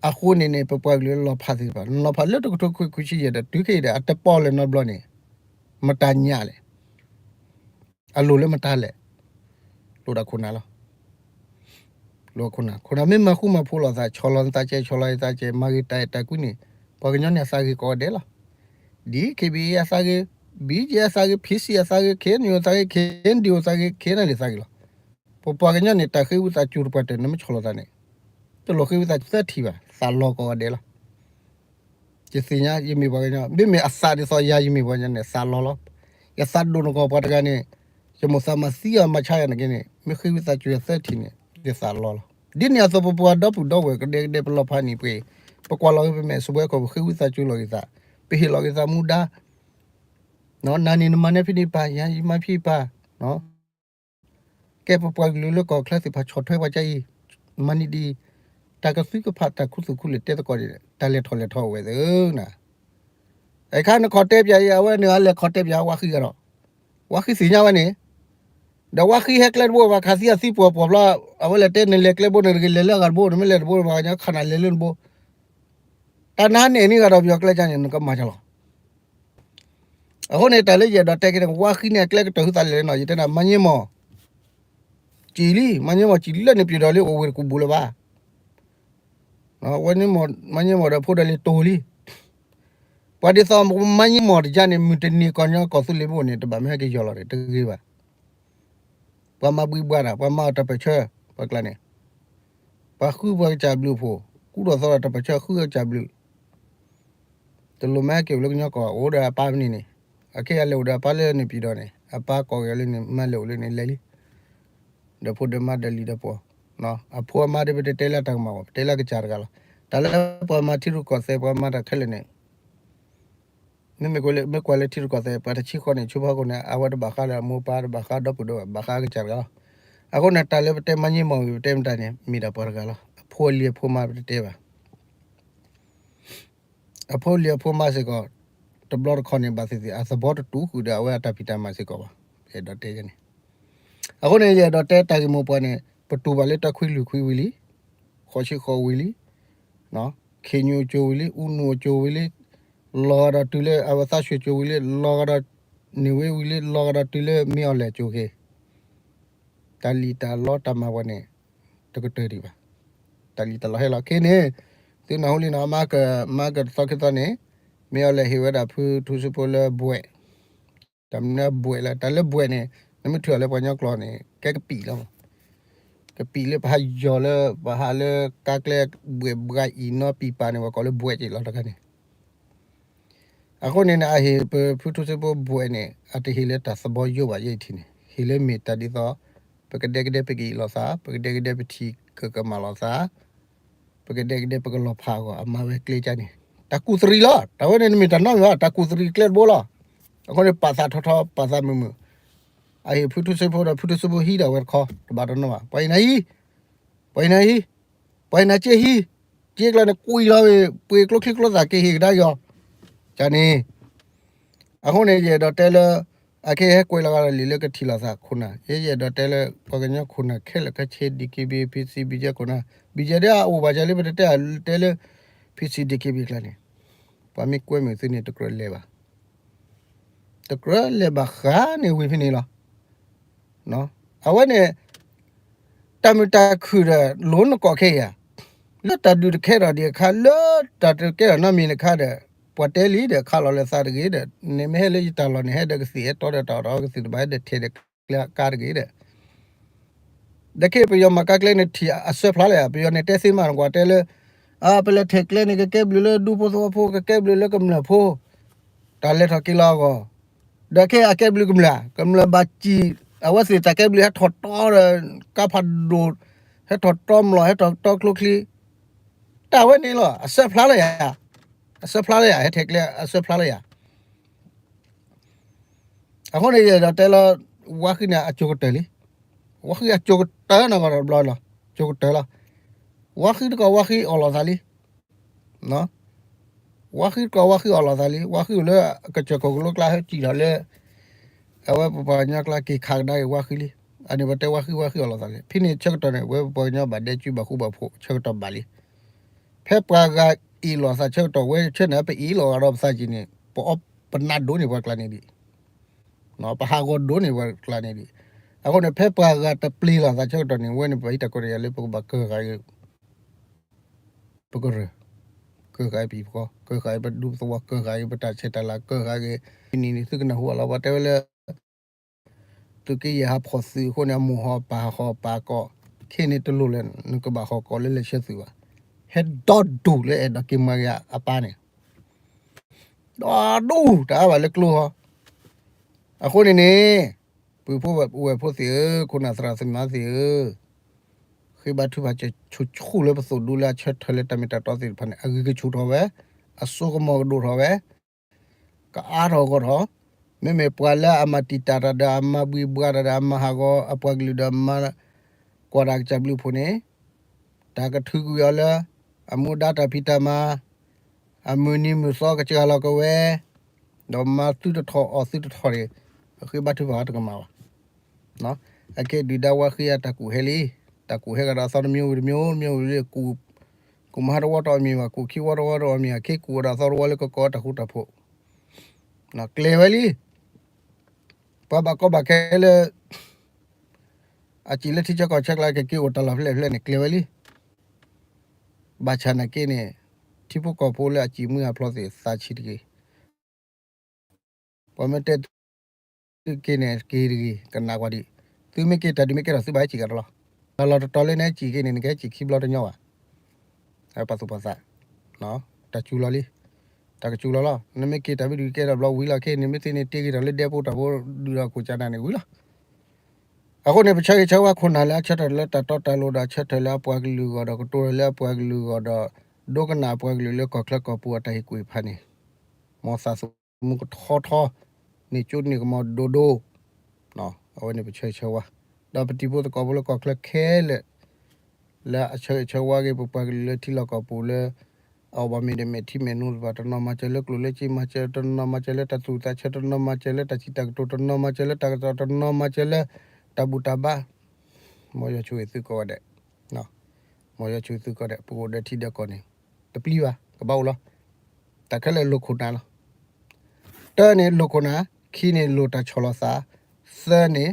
အဃိန့ၣ်န့ၣ် ပပှၤကလုာ်လီၤဖးသ့ၣ်တဖၣ် လီၤဖးလၢတကထိခွံခွံဆံယဲၢ်ဒီး တုၤခဲအံၤဒီး အတပီၢ်လဲၣ်နီတဘျီန့ၣ် မတၤညါလဲၣ်. အလိၣ်လၢမတၤလဲၣ်. လိၣ်ဒၣ်ခိၣ်နၢ်လီၤ. လိၣ်ခိၣ်နၢ်, ခိၣ်နၢ်မ့ၢ်မၤဃူမၤဖိးလိာ်သး ဆီၣ်လီၤသးကဲ ဆီၣ်လီၤသးကဲ မၤဂ့ၤတၢ်အဲၣ်တၢ်ကွံန့ၣ် ပှၤကညီန့ၣ်အသးဂ့ၤကိးဂၤဒဲးလီၤ. ဒ် DKBA အသးဂ့ၤ, BGF အသးဂ့ၤ, PC အသးဂ့ၤ, KNU အသးဂ့ၤ, KNDO အသးဂ့ၤလီၤ. ပပှၤကညီန့ၣ် တၢ်ဃ့ဝံသးစူၤတပှၢ်တၢၢ် နမ့ၢ်ဆီၣ်လီၤသးန့ၣ် တလိၣ်ဃ့ဝံသးစူၤသၢထံၣ်ဘၣ်, သးလီၤကိးဂၤဒဲးလီၤ. ယသ့ၣ်ညါ ယမ့ၢ်ပှၤကညီ မ့မ့ၢ်အသးဒ်သိးယၤယမ့ၢ်ပှၤကညီန့ၣ် သးလီၤလီၤ. ယသးဒိၣ်နဂီၢ်ပှၤတဂၤန့ၣ် ယမိၣ်သးမၤသံအီၤမၤဆါယၤန့ၣ်က့န့ၣ် မ့ၢ်ဃ့ဝံသးစူၤယၤသၢထံၣ်န့ၣ် ယသးလီၤလီၤ. ဒ်န့ၣ်အသိး ပပှၤဒီပုၢ်ဒီဝဲၢ်ကဒဲကဒဲ ပလီၤဖးန့ၣ်ပှဲၤအံၤ ပကွၢ်လီၤဂ့ၤပမဲာ်စပွဲခိၣ် ပဃ့ဝံသးစူၤလီၤဂ့ၤသး, ပဟ့ၣ်လီၤဂ့ၤသးမူဒါ နၤန့ၣ်နမၤန့ၢ်ဖဲန့ၣ်ပၢ် ယၤယမၤဖဲပၢ် ကဲပပှၤကလုာ်လၢကီၢ်ချၢသ့ၣ်တဖၣ်ဆီၣ်ထွဲပှၤကအံၤ, မၤန့ၢ်ဒ်အံၤ, တၢ်ကသုကဖးတၢ်ခူသူၣ်ခူလၢာ်တဲသကိးန့ၣ် တၢ်လဲၤထီၣ်လဲၤထီအိၣ်ဝဲသ့ၣ်နၤ. အခါနခီၣ်တဲပၠးအံၤ အဝဲန့ၣ်အလဲၤခီၣ်တဲပၠးဝါဃံဂၤဒီး, ဝါဃံသ့ၣ်ညါဝဲန့ၣ်, ဒီးဝါဃံဟဲကျဲတဘိ ပှၤခးသံအသံပှီၢ်ပှီၢ်ဖျါ, အဝဲလဲၤတဲနလဲၤကျဲဘိန့ၣ်တဂ့ၤ လဲၤလၢအဂၤတဘိ နမ့ၢ်လဲၤတဘိ ပှၤကညီခးနၤလဲၤလၢနဘိ, တၢ်နါန့ၣ်န့ၢ်ဂၤဒီးပယီၤကျဲကန့ၣ် နကမၤကလီၤ. အဃိန့ၣ် တၢ်လၢယအဲၣ်ဒိးတဲက့ၤန့ၣ် ဝါဃံန့ၣ် အကျဲကတၢၢ်ဟုသးလဲၣ်နီၤ ယတဲနၤ မၤည့မီၢ် စံၣ်လံ, မၤည့မီၢ်စံၣ်လံလၢန့ၣ် ပျံၤဒီးလံ အိၣ်ဝ့ၢ်တကူၣ်ဘူးလၢၤဘၣ်. ဝဲန့ၣ်မၤည့မီၢ်ဒီးဖိဒီးလံတိၢ်လံ. ပှၤဒ်သိးမၤည့မီၢ်တယါန့ၣ် မုၢ်တနံၤကီၢ်ညီကီၢ်သူလ့ၤဘိၣ်န့ၣ် တဘၣ်မ့ၢ်ဟဲက့ၤယီၢ်လီၤန့ၣ် တဂ့ၤဘၣ်. ပှၤမၤဘှံးဘှါတၢ် ပှၤမၤအီၣ်တၢ်ပၢၢ်ဆၢ ပှၤကျါန့ၣ်, ပှၤဃုပှၤကစၢ်ဘျုးအဖှိၣ် ကူထီၣ်သီဒီးတၢ်ပၢၢ်ဆၢဃုကစၢ်ဘျုး တလိၣ်မ့ၢ်ဟဲက့ၤအိၣ်လၢကညီကီၢ် အိၣ်ဒီးအပၢ်ဖဲန့ၣ်န့ၣ်, အခဲအံၤလဲၤအိၣ်ဒီးအပၢ်လၢန့ၣ်ပျံၤဒီးန့ၣ် အပၢ်ကိးက့ၤလၢန့ၣ် မါလဲၤအိၣ်လၢန့ၣ်လဲၤလံ. ဒီးဖိဒီးမါဒီးလံၤဒီးပှီၤ, အဖိအမါဒီးပတတဲလၢတၢ်ကမၣ်ဘၣ် ပတဲလၢကစၢ်တဂၤလီၤ. တၢ်လၢပှၤမၤထံရူၢ်ကီၢ်သဲး ပှၤမၤတၢ်ခဲလၢာ်န့ၣ် မ့မ့ၢ်ကွၢ်လၢ မ့ၢ်ကွၢ်လၢထံရူၢ်ကီၢ်သဲး ပှၤတဆံဃီန့ၣ် ဆူဖီခိၣ်န့ၣ် အဝဲတဘၣ်ဃးဒီးအမိၢ်ပၢ် တဘၣ်ဃးဒီပုၢ်ဒီဝဲၢ် ဘၣ်ဃးကစၢ်တဂၤလီၤ. အဃိန့ၣ် တၢ်လၢပတဲမၤည့မီၢ်ဝံၤ ပတဲမတၤန့ၣ် မ့ၢ်ဒၣ်ပှၤတဂၤလီၤ. အဖိအလံၤအဖိမါပတတဲဘၣ်. အဖိအလံၤအဖိမါစ့ၢ်ကီး တဘျီတခီၣ်န့ၣ် ဘၣ်သ့ၣ်သ့ၣ် အသဘီတတူာ်ဃုာ်ဒီးအဝဲအတၢ်ဖံးတၢ်မၤစ့ၢ်ကီးဘၣ်. ယအဲၣ်ဒိးတဲန့ၣ် အဃိန့ၣ် ယအဲၣ်ဒိးတဲတၢ်ဂ့ၢ်မိၢ်ပှၢ်န့ၣ် ပတူၢ်ဘၣ်လၢတၢ်ခွံလုာ်ခွံဝံၤလံ, ဃိးဆံဃိးဝံၤလံ, ခ့ၣ်ညိၣ်ကၠိဝံၤလံ, အူနူၣ်ကၠိဝံၤလံ, လီၤဂာ်ဒီးတုၤလၢအဝဲသးဆှံကၠိဝံၤလံ, လီၤဂာ်ဒီးန့ၢ်ဝ့ဝံၤလံ, လီၤဂာ်ဒီးတုၤလၢမ့ၢ်အီၤလဲၣ်ကၠိခ့ တၢ်လံၣ်တၢ်လီတၢ်မၤပှၤန့ၣ် တကတၢၢ်ဒံးဘၣ်. တၢ်လံၣ်တၢ်လီဟဲလီၤခဲန့ၣ် သုနၢ်ဟူလံနီၤ မၤက မၤကတသီခံသီန့ၣ် မ့ၢ်အီၤလဲၣ်ဟ့ၣ်ဝဲဒၣ်ဖုထူစ့ဖိလၢဘှဲး, တၢ်မနုၤဘှဲးလၢ တၢ်လၢဘှဲးန့ၣ် နမ့ၢ်ထုးအီၤလၢပှၤကညီကျိာ်န့ၣ် ကဲကပံာ်လီၤ. ကပံာ်လၢပဟးယီၤလၢ ပဟးလၢကါကျဲဘှဲးဘှါအံၤနီပံာ်ပာ်န့ၣ် ပှၤကိးလၢဘှဲးက့ၤလီၤတခါန့ၣ် အဃိန့ၣ်န့ၣ် အဟ့ၣ်ပဖုထူစ့ဖိဘှဲးန့ၣ် အတဟ့ၣ်လၢတၢ်သဘီယိဘၣ်ယဲၢ်ထံၣ်န့ၣ် ဟ့ၣ်လၢမ့ၢ်တၢ်ဒ်သိး ပကဒဲကဒဲပကအံးလိာ်သး ပကဒဲကဒဲပထံၣ်ကကမၣ်လိာ်သး ပကဒဲကဒဲပကလီၤဖးအဂီၢ် အမၤဝဲကျဲကါန့ၣ် တၢ်ကူၣ်သရံးလီၤ. တၢ်ဝဲန့ၣ်တမ့ၢ်တၢ်နီတမံၤဘၣ် တၢ်ကူၣ်သရံးကျဲတဘိလီၤ. အဃိန့ၣ် ပာ်သးထီထီ ပာ်သးမုာ်မုာ် အဟ့ၣ်ဖုထူစ့ဖိဒီးဖုထူစ့ဖိဟံးဒၣ်ဝဲတခီ တဘၣ်တနီၤဘၣ် ပှၤအံၤနၤဟံး ပှၤအံၤနၤဟံး ပှၤအံၤနၤက့ဟံး က့ကျါန့ၣ် ကွံာ်လီၤဝဲ ပှ့ၤကျိချံကျိသၣ်က့ၤဟ့ၣ်ကဒါက့ၤအီၤ ကန့ၣ် အဃိန့ၣ် ယအဲၣ်ဒိးတဲလၢ အခဲအံၤဟဲကွဲးလီၤဂာ်ဒီးလံာ်လၢကထံၣ်လိာ်သးခိၣ်နၢ် ယဲယအဲၣ်ဒိးတဲလၢ ပှၤကညီခိၣ်နၢ်ခဲလၢာ်ခဲဆ့ DKBA PC BGF ခိၣ်နၢ် BGF ဒ်အအိၣ်ဘၣ်ယၤလၢပတတဲ တဲလၢ PC DKBA ကျါန့ၣ် ပှၤမ့ၢ်ကွဲမုာ်သုန့ၣ် တကြၢးလဲၤဘၣ် တကြၢးလဲၤဘၣ်ဃးန့ၣ်ဝံၤဖဲန့ၣ်လီၤ. အဝဲန့ၣ် တၢ်မုာ်တၢ်ခုၣ်ဒီး လိၤနကိးခဲအံၤဧါ, လၢတၢ်ဒုးတကဲထီၣ်ဒံးအခါ လၢတၢ်တကဲထီၣ်နီတမံၤတခါဒီး ပှၤတဲလံဒီး ခးလီၤလၢသးတဂ့ၤဒီး နမ့ၢ်ဟဲလၢယတၢ်လီၢ်န့ၣ် ဟဲဒီးကသံၣ်ဟဲတီဒီးတၢ်အီၣ်တၢ်အီကသံၣ်တဘၣ် ဟဲဒီးထဲးဒီးကျဲကါတဂ့ၤဒီး ဒီးခဲအံၤပယီၤမၤကါကျဲန့ၣ်ထံၣ်အစၢဖျါလၢယၤ ပယီၤန့ၣ်တဲသ့မးနကွၢ်တဲလၢ အပလဲၤထဲးကျဲန့ၣ် ကကဲဘျုးလၢဒူဖိသဝီဖိ ကကဲဘျုးလၢကမျၢၢ်ဖိ တၢ်လဲၤထီၣ်က့ၤလီၤအဂီၢ် ဒီးခဲအံၤအကဲဘျုးကမျၢၢ် ကမျၢၢ်ဘၣ်စံၣ် အဝဲသ့ၣ်တၢ်ကဲဘျုးဟဲထီၣ်တီဒီး ကါဖးဒိၣ် ဟဲထီၣ်တီမျိာ် ဟဲထီၣ်တီကျိချံ တၢ်ဝဲန့ၣ်လီၤ အစၢဖျါလၢယၤ အစၢဖျါလၢယၤ ဟဲထဲးကျဲအစၢဖျါလၢယၤ အဃိန့ၣ် ယအဲၣ်ဒိးတဲလၢ ဝါဃံန့ၣ် အကၠိကတၢၢ်လံ. ဝါဃံအကၠိကတၢၢ်နီၢ်ကီၢ်တဘျီလီၤ. ကၠိကတၢၢ်လီၤ. ဝါဃံတကီၢ်ဝါဃံအီၣ်လိာ်သးလံ. ဝါဃံတကီၢ်ဝါဃံအီၣ်လိာ်သးလံ. ဝါဃံအိၣ်လၢကစၢၢ်ခိၣ်ကလိကျါ ဟဲစံၣ်လီၤလၢ အဝဲပပှၤကညီကျါ က့ၤခးကဒါက့ၤဝါဃံလံ. အန့ၣ်ပတဲဝါဃံဝါဃံအီၤလိာ်သးလဲၣ်. ဖဲန့ၣ်ဆၢကတီၢ်န့ၣ် ဝဲပပှၤကညီဘၣ်ဒဲကၠူဘၣ်ဃူဘၣ်ဖိး ဆၢကတီၢ်ဘၣ်လံ. ဖဲပှၤဂၤအ့ၣ်လိာ်သးဆၢကတီၢ် ဝဲဆၢန့ၣ် ပအ့ၣ်လိာ်ဂၤဒီးပသးကံၢ်န့ၣ် ပအီၣ်ပနးဒိၣ်န့ၢ်ပှၤကျါန့ၣ်ဒံး, ပဟးဂီၤဒိၣ်န့ၢ်ပှၤကျါန့ၣ်ဒံး. အဃိန့ၣ် ဖဲပှၤဂၤတပျ့ၤလိာ်သးဆၢကတီၢ်န့ၣ် ဝဲန့ၣ်ပဟံးတၢ်ကီတၢ်ခဲလၢပကဘၣ်ကၢၢ်ဃာ်ဂ့ၤ ပကရၢၢ်, ကၢၢ်ဃာ်ပဟံၣ်ပဃီ, ကၢၢ်ဃာ်ပဒူပသဝီ, ကၢၢ်ဃာ်ပတၢ်ဆဲးတၢ်လၤ, ကၢၢ်ဃာ်ဂ့ၤ, နံၤန့ၣ်သုကနၢ်ဟူအလီၤ ပှၤတဲဝဲလၢ သုးက့ယဲၢ်ဟးဖီၣ်သုးအဃိန့ၣ် အမိၢ်ဟီၣ်ပၢ်ဟီၣ်ပၢ်ကီၢ်, ခဲန့ၣ်တလိၣ်လၢ နကဘၣ်ဟီၣ်ကီၢ်လၢလဲၤဆၢသုးဘၣ်. ဟဲဒီဒူၣ်လၢအဲၣ်ဒိးက့ၤမၤဂ့ၤအပၢ်န့ၣ် ဒီဒူၣ်တအါဘၣ်လၢကျိဟီ. အဃိန့ၣ်န့ၣ် ပုၢ်ဖိဝဲၢ်ဖိသ့ၣ်ဧၢ, ခိၣ်နၢ်သရၣ်သမါသ့ၣ်ဧၢ, ဃ့ဘါထုကဖၣ်ဆူၣ်ဆူၣ်လၢပသိၣ်ဒူလၢအဆၢထၢၣ်လၢတၢ်မ့ၢ်တၢ်တီသ့ၣ်တဖၣ်န့ၣ် အဂံၢ်ကဆူၣ်ထီၣ်ဝဲ, အစိကမီၤကဒိၣ်ထီၣ်ဝဲ, ကအါထီၣ်ဂီၢ်ထီၣ်, မ့မ့ၢ်ပှၤလၢအမၤတံာ်တာ်တၢ်ဒီး အမၤဘှံးဘှါတၢ်ဒီး အမၤဟးဂီၤအပှၤကလုာ်ဒီး မၤကွၢ်တၢ်ကစၢ်ဘျုးဖှိၣ်န့ၣ် တၢ်ကထုးကွံာ်အီၤလၢ အမူဒါတၢ်ဖံးတၢ်မၤ, အမုၢ်နံၤမုၢ်သီကစှၤလီၤကဝဲ, ဒီးမၤသုတထီၣ်အီၣ်သုတထီၣ်န့ၣ် အဃ့ဘါထုကဖၣ်တကမၣ်ဘၣ်. အခဲဒုၣ်ဒါဝါဃံအတၢ်ကူၣ်ဟဲလံ, တၢ်ကူၣ်ဟဲကဒီးအသီတမံၤဝံၤတမံၤ တမံၤဝံၤလံ, ကူၣ်မုၢ်ဟါတဝီတအီၣ်မ့ၤဘၣ်, ကူၣ်ခံဝီတဝီတအီၣ်မ့ၤဘၣ်, ခဲကူၣ်ကဒီးအသီတဝီလၢကကီတၢ်ဃူတၢ်ဖိး, ကျဲၤဝဲလံ. ပှၤဘၣ်ကီဘၣ်ခဲလၢ အစံၣ်လၢထံဆၢကီၢ်ဆၢကျါ ကက့ၤအိၣ်တၢ်လီၢ်ဖဲလဲၣ်ဖဲလဲၣ်န့ၣ် ကျဲၤဝဲလံ. ဘၣ်ဆၣ်နာ်က့န့ၣ် ထံဖိကီၢ်ဖိလၢအစံၣ်မုၢ်အဖျိသ့ၣ်သးဆံးတဂ့ၤ. ပှၤမ့ၢ်တဲသုက့ၤန့ၣ် က့ၤတဂ့ၤ, ကနၣ်ကွၢ်ဒံး. သုမ့ၢ်က့ၤတၢ်ဒုးမ့ၢ်ကဲထီၣ် သုဘၣ်ဟဲစံၣ်ကဒီးလီၤ. တၢ်လီၢ်တတီၤလၢနဟဲစံၣ်က့ၤန့ၣ် နကဟဲစံၣ်ခံဘျီတညီဘၣ်. ပာ်သူၣ်ပာ်သး, တၢ်စူၤလီၤလံ. တၢ်ကစူၤလီၤလီၤ. နမ့ၢ်က့ၤတၢ်မ့ၢ်ဒုးကဲထီၣ်ဘျီဝံၤလီၤ. ခဲအံၤန့ၣ် မ့ၢ်သ့န့ၣ် တ့ဂ့ၤထီၣ်လၢဒဲဖိတၢ်ဖိ ဒုးဒီးခိၣ်ကၠနၤန့ၣ်ဝံၤလီၤ. အဃိန့ၣ် ပဆၢဂ့ၤဆၢဝါခိၣ်နၢ်လၢအဆၢထၢၣ်လၢတၢ်တီတၢ်လိၤဒီး အဆၢထၢၣ်လၢအပှၤကလုာ်အဂီၢ်ဒီး ကတိၤလၢအပှၤကလုာ်အဂီၢ်ဒီး ဒိကနၣ်အပှၤကလုာ်လၢကီၢ်ချၢကီၢ်ပူၤအတၢ်ဟ့ၣ်ကူၣ်ဟ့ၣ်ဖးန့ၣ် မ်သးသမူကထီထီ, န့ၢ်ကၠိန့ၢ်ကမီၤဒိၣ်ဒိၣ်, အဝဲန့ၣ်ပဆၢဂ့ၤဆၢဝါ, ဒီးပတံၤဖိသကိးဖိလၢကီၢ်ချၢခဲလၢာ် လၢအဆၢဂ့ၤဆၢဝါက့ၤ ပပှၤကလုာ်လၢထံလီၢ်ကီၢ်ပူၤလၢ အအိၣ်ဘၣ်မ့ၢ်ဒၣ်မဲာ်ထံမဲာ်နိတဖၣ် တနီၤမၤစၢၤလၢကျိၣ်လၢစ့မၤစၢၤ, တနီၤမၤစၢၤလၢတၢ်သူၣ်သးဆၢ, တနီၤမၤစၢၤလၢတၢ်စံးတၢ်ကတိၤ, တနီၤမၤစၢၤလၢတၢ်ကစီၣ်, တနီၤမၤစၢၤလၢတၢ်ဘူၣ်တၢ်ဘါ, မ်ယွၤဆိၣ်ဂ့ၤသုကိးဂၤဒဲး, မ်ယွၤဆိၣ်ဂ့ၤသုကိးဂၤဒဲး, ပကအိၣ်ဒီးထံဒီးကီၢ်န့ၣ် တပျံၤဘၣ်, ကဘၣ်အိၣ်လီၤ. တၢ်ခဲလၢာ်လိာ်ခိၣ်နၢ်လီၤ. တၢန့ၣ်လိာ်ခိၣ်နၢ်, ခံန့ၣ်လိာ်တၢ်ဆီၣ်လီၤသး, သၢန့ၣ်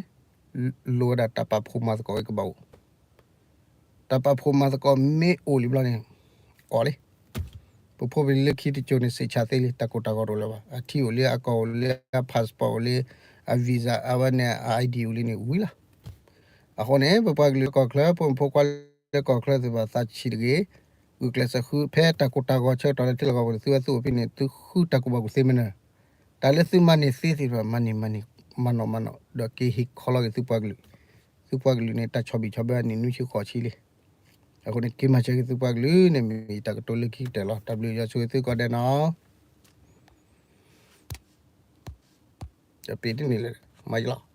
လိၣ်ဝဲဒၣ်တၢ်ပာ်ဖှိၣ်မၤသကိးဝဲကဘၣ်အိၣ်. တၢ်ပာ်ဖှိၣ်မၤသကိးမ့ၢ်အိၣ်လံဘျီန့ၣ် အီၣ်လံ. ပဖိပလံၤလၢခံတစိၤန့ၣ် စံးဆၣ်သ့လံ, တၢ်ကိၢ်တၢ်ဂီၤတအိၣ်လၢၤဘၣ်. အထံအိၣ်လံ, အကီၢ်အိၣ်လံ, အ passport အိၣ်လံ, အ visa အဝဲန့ၣ် အ ID အိၣ်လံန့ၣ်ဝံၤလီၤ. အဃိန့ၣ် ပပှၤကလုာ်လၢကီၢ်ချၢ, ဖိမုၣ်ဖိခွါလၢကီၢ်ချၢသ့ၣ်တဖၣ် သးဆံးတဂ့ၤ, ဂုာ်ကျဲးစၢးဃု ဖဲတၢ်ကိၢ်တၢ်ဂီၤဆၢကတီၢ်လၢထံလီၢ်ကီၢ်ပူၤန့ၣ် သုဝဲသုအိၣ်ဖဲန့ၣ် သုဃုတၢ်ကူၣ်ဘၣ်ကူၣ်သ့မနုၤ, တၢ်လၢသုမၤန့ၢ်သ့သ့ၣ်တဖၣ် မၤန့ၢ်မၤန့ၢ်, မၤနီၣ်မၤနီၣ်, ဒီးက့ၤဟ့ၣ်ခီလီၤက့ၤသုပှၤကလုာ်. သုပှၤကလုာ်န့ၣ် တၢ်ဆီၣ်ဘံၣ်ဆီၣ်ဘၢအနံၣ်နွံဆံဃိးဆံလံ. အဃိန့ၣ် က့ၤမၤစၢၤက့ၤသုပှၤကလုာ်န့ၣ် မ့ၢ်တၢ်ကတိၤလၢခံကတၢၢ်လီၤ. တၢ်ဘျုးယွၤဆိၣ်ဂ့ၤသုကိးဂၤဒဲးနီၤ. တပ့ၤတန့ၢ်လၢၤ, မၤယလီၤ.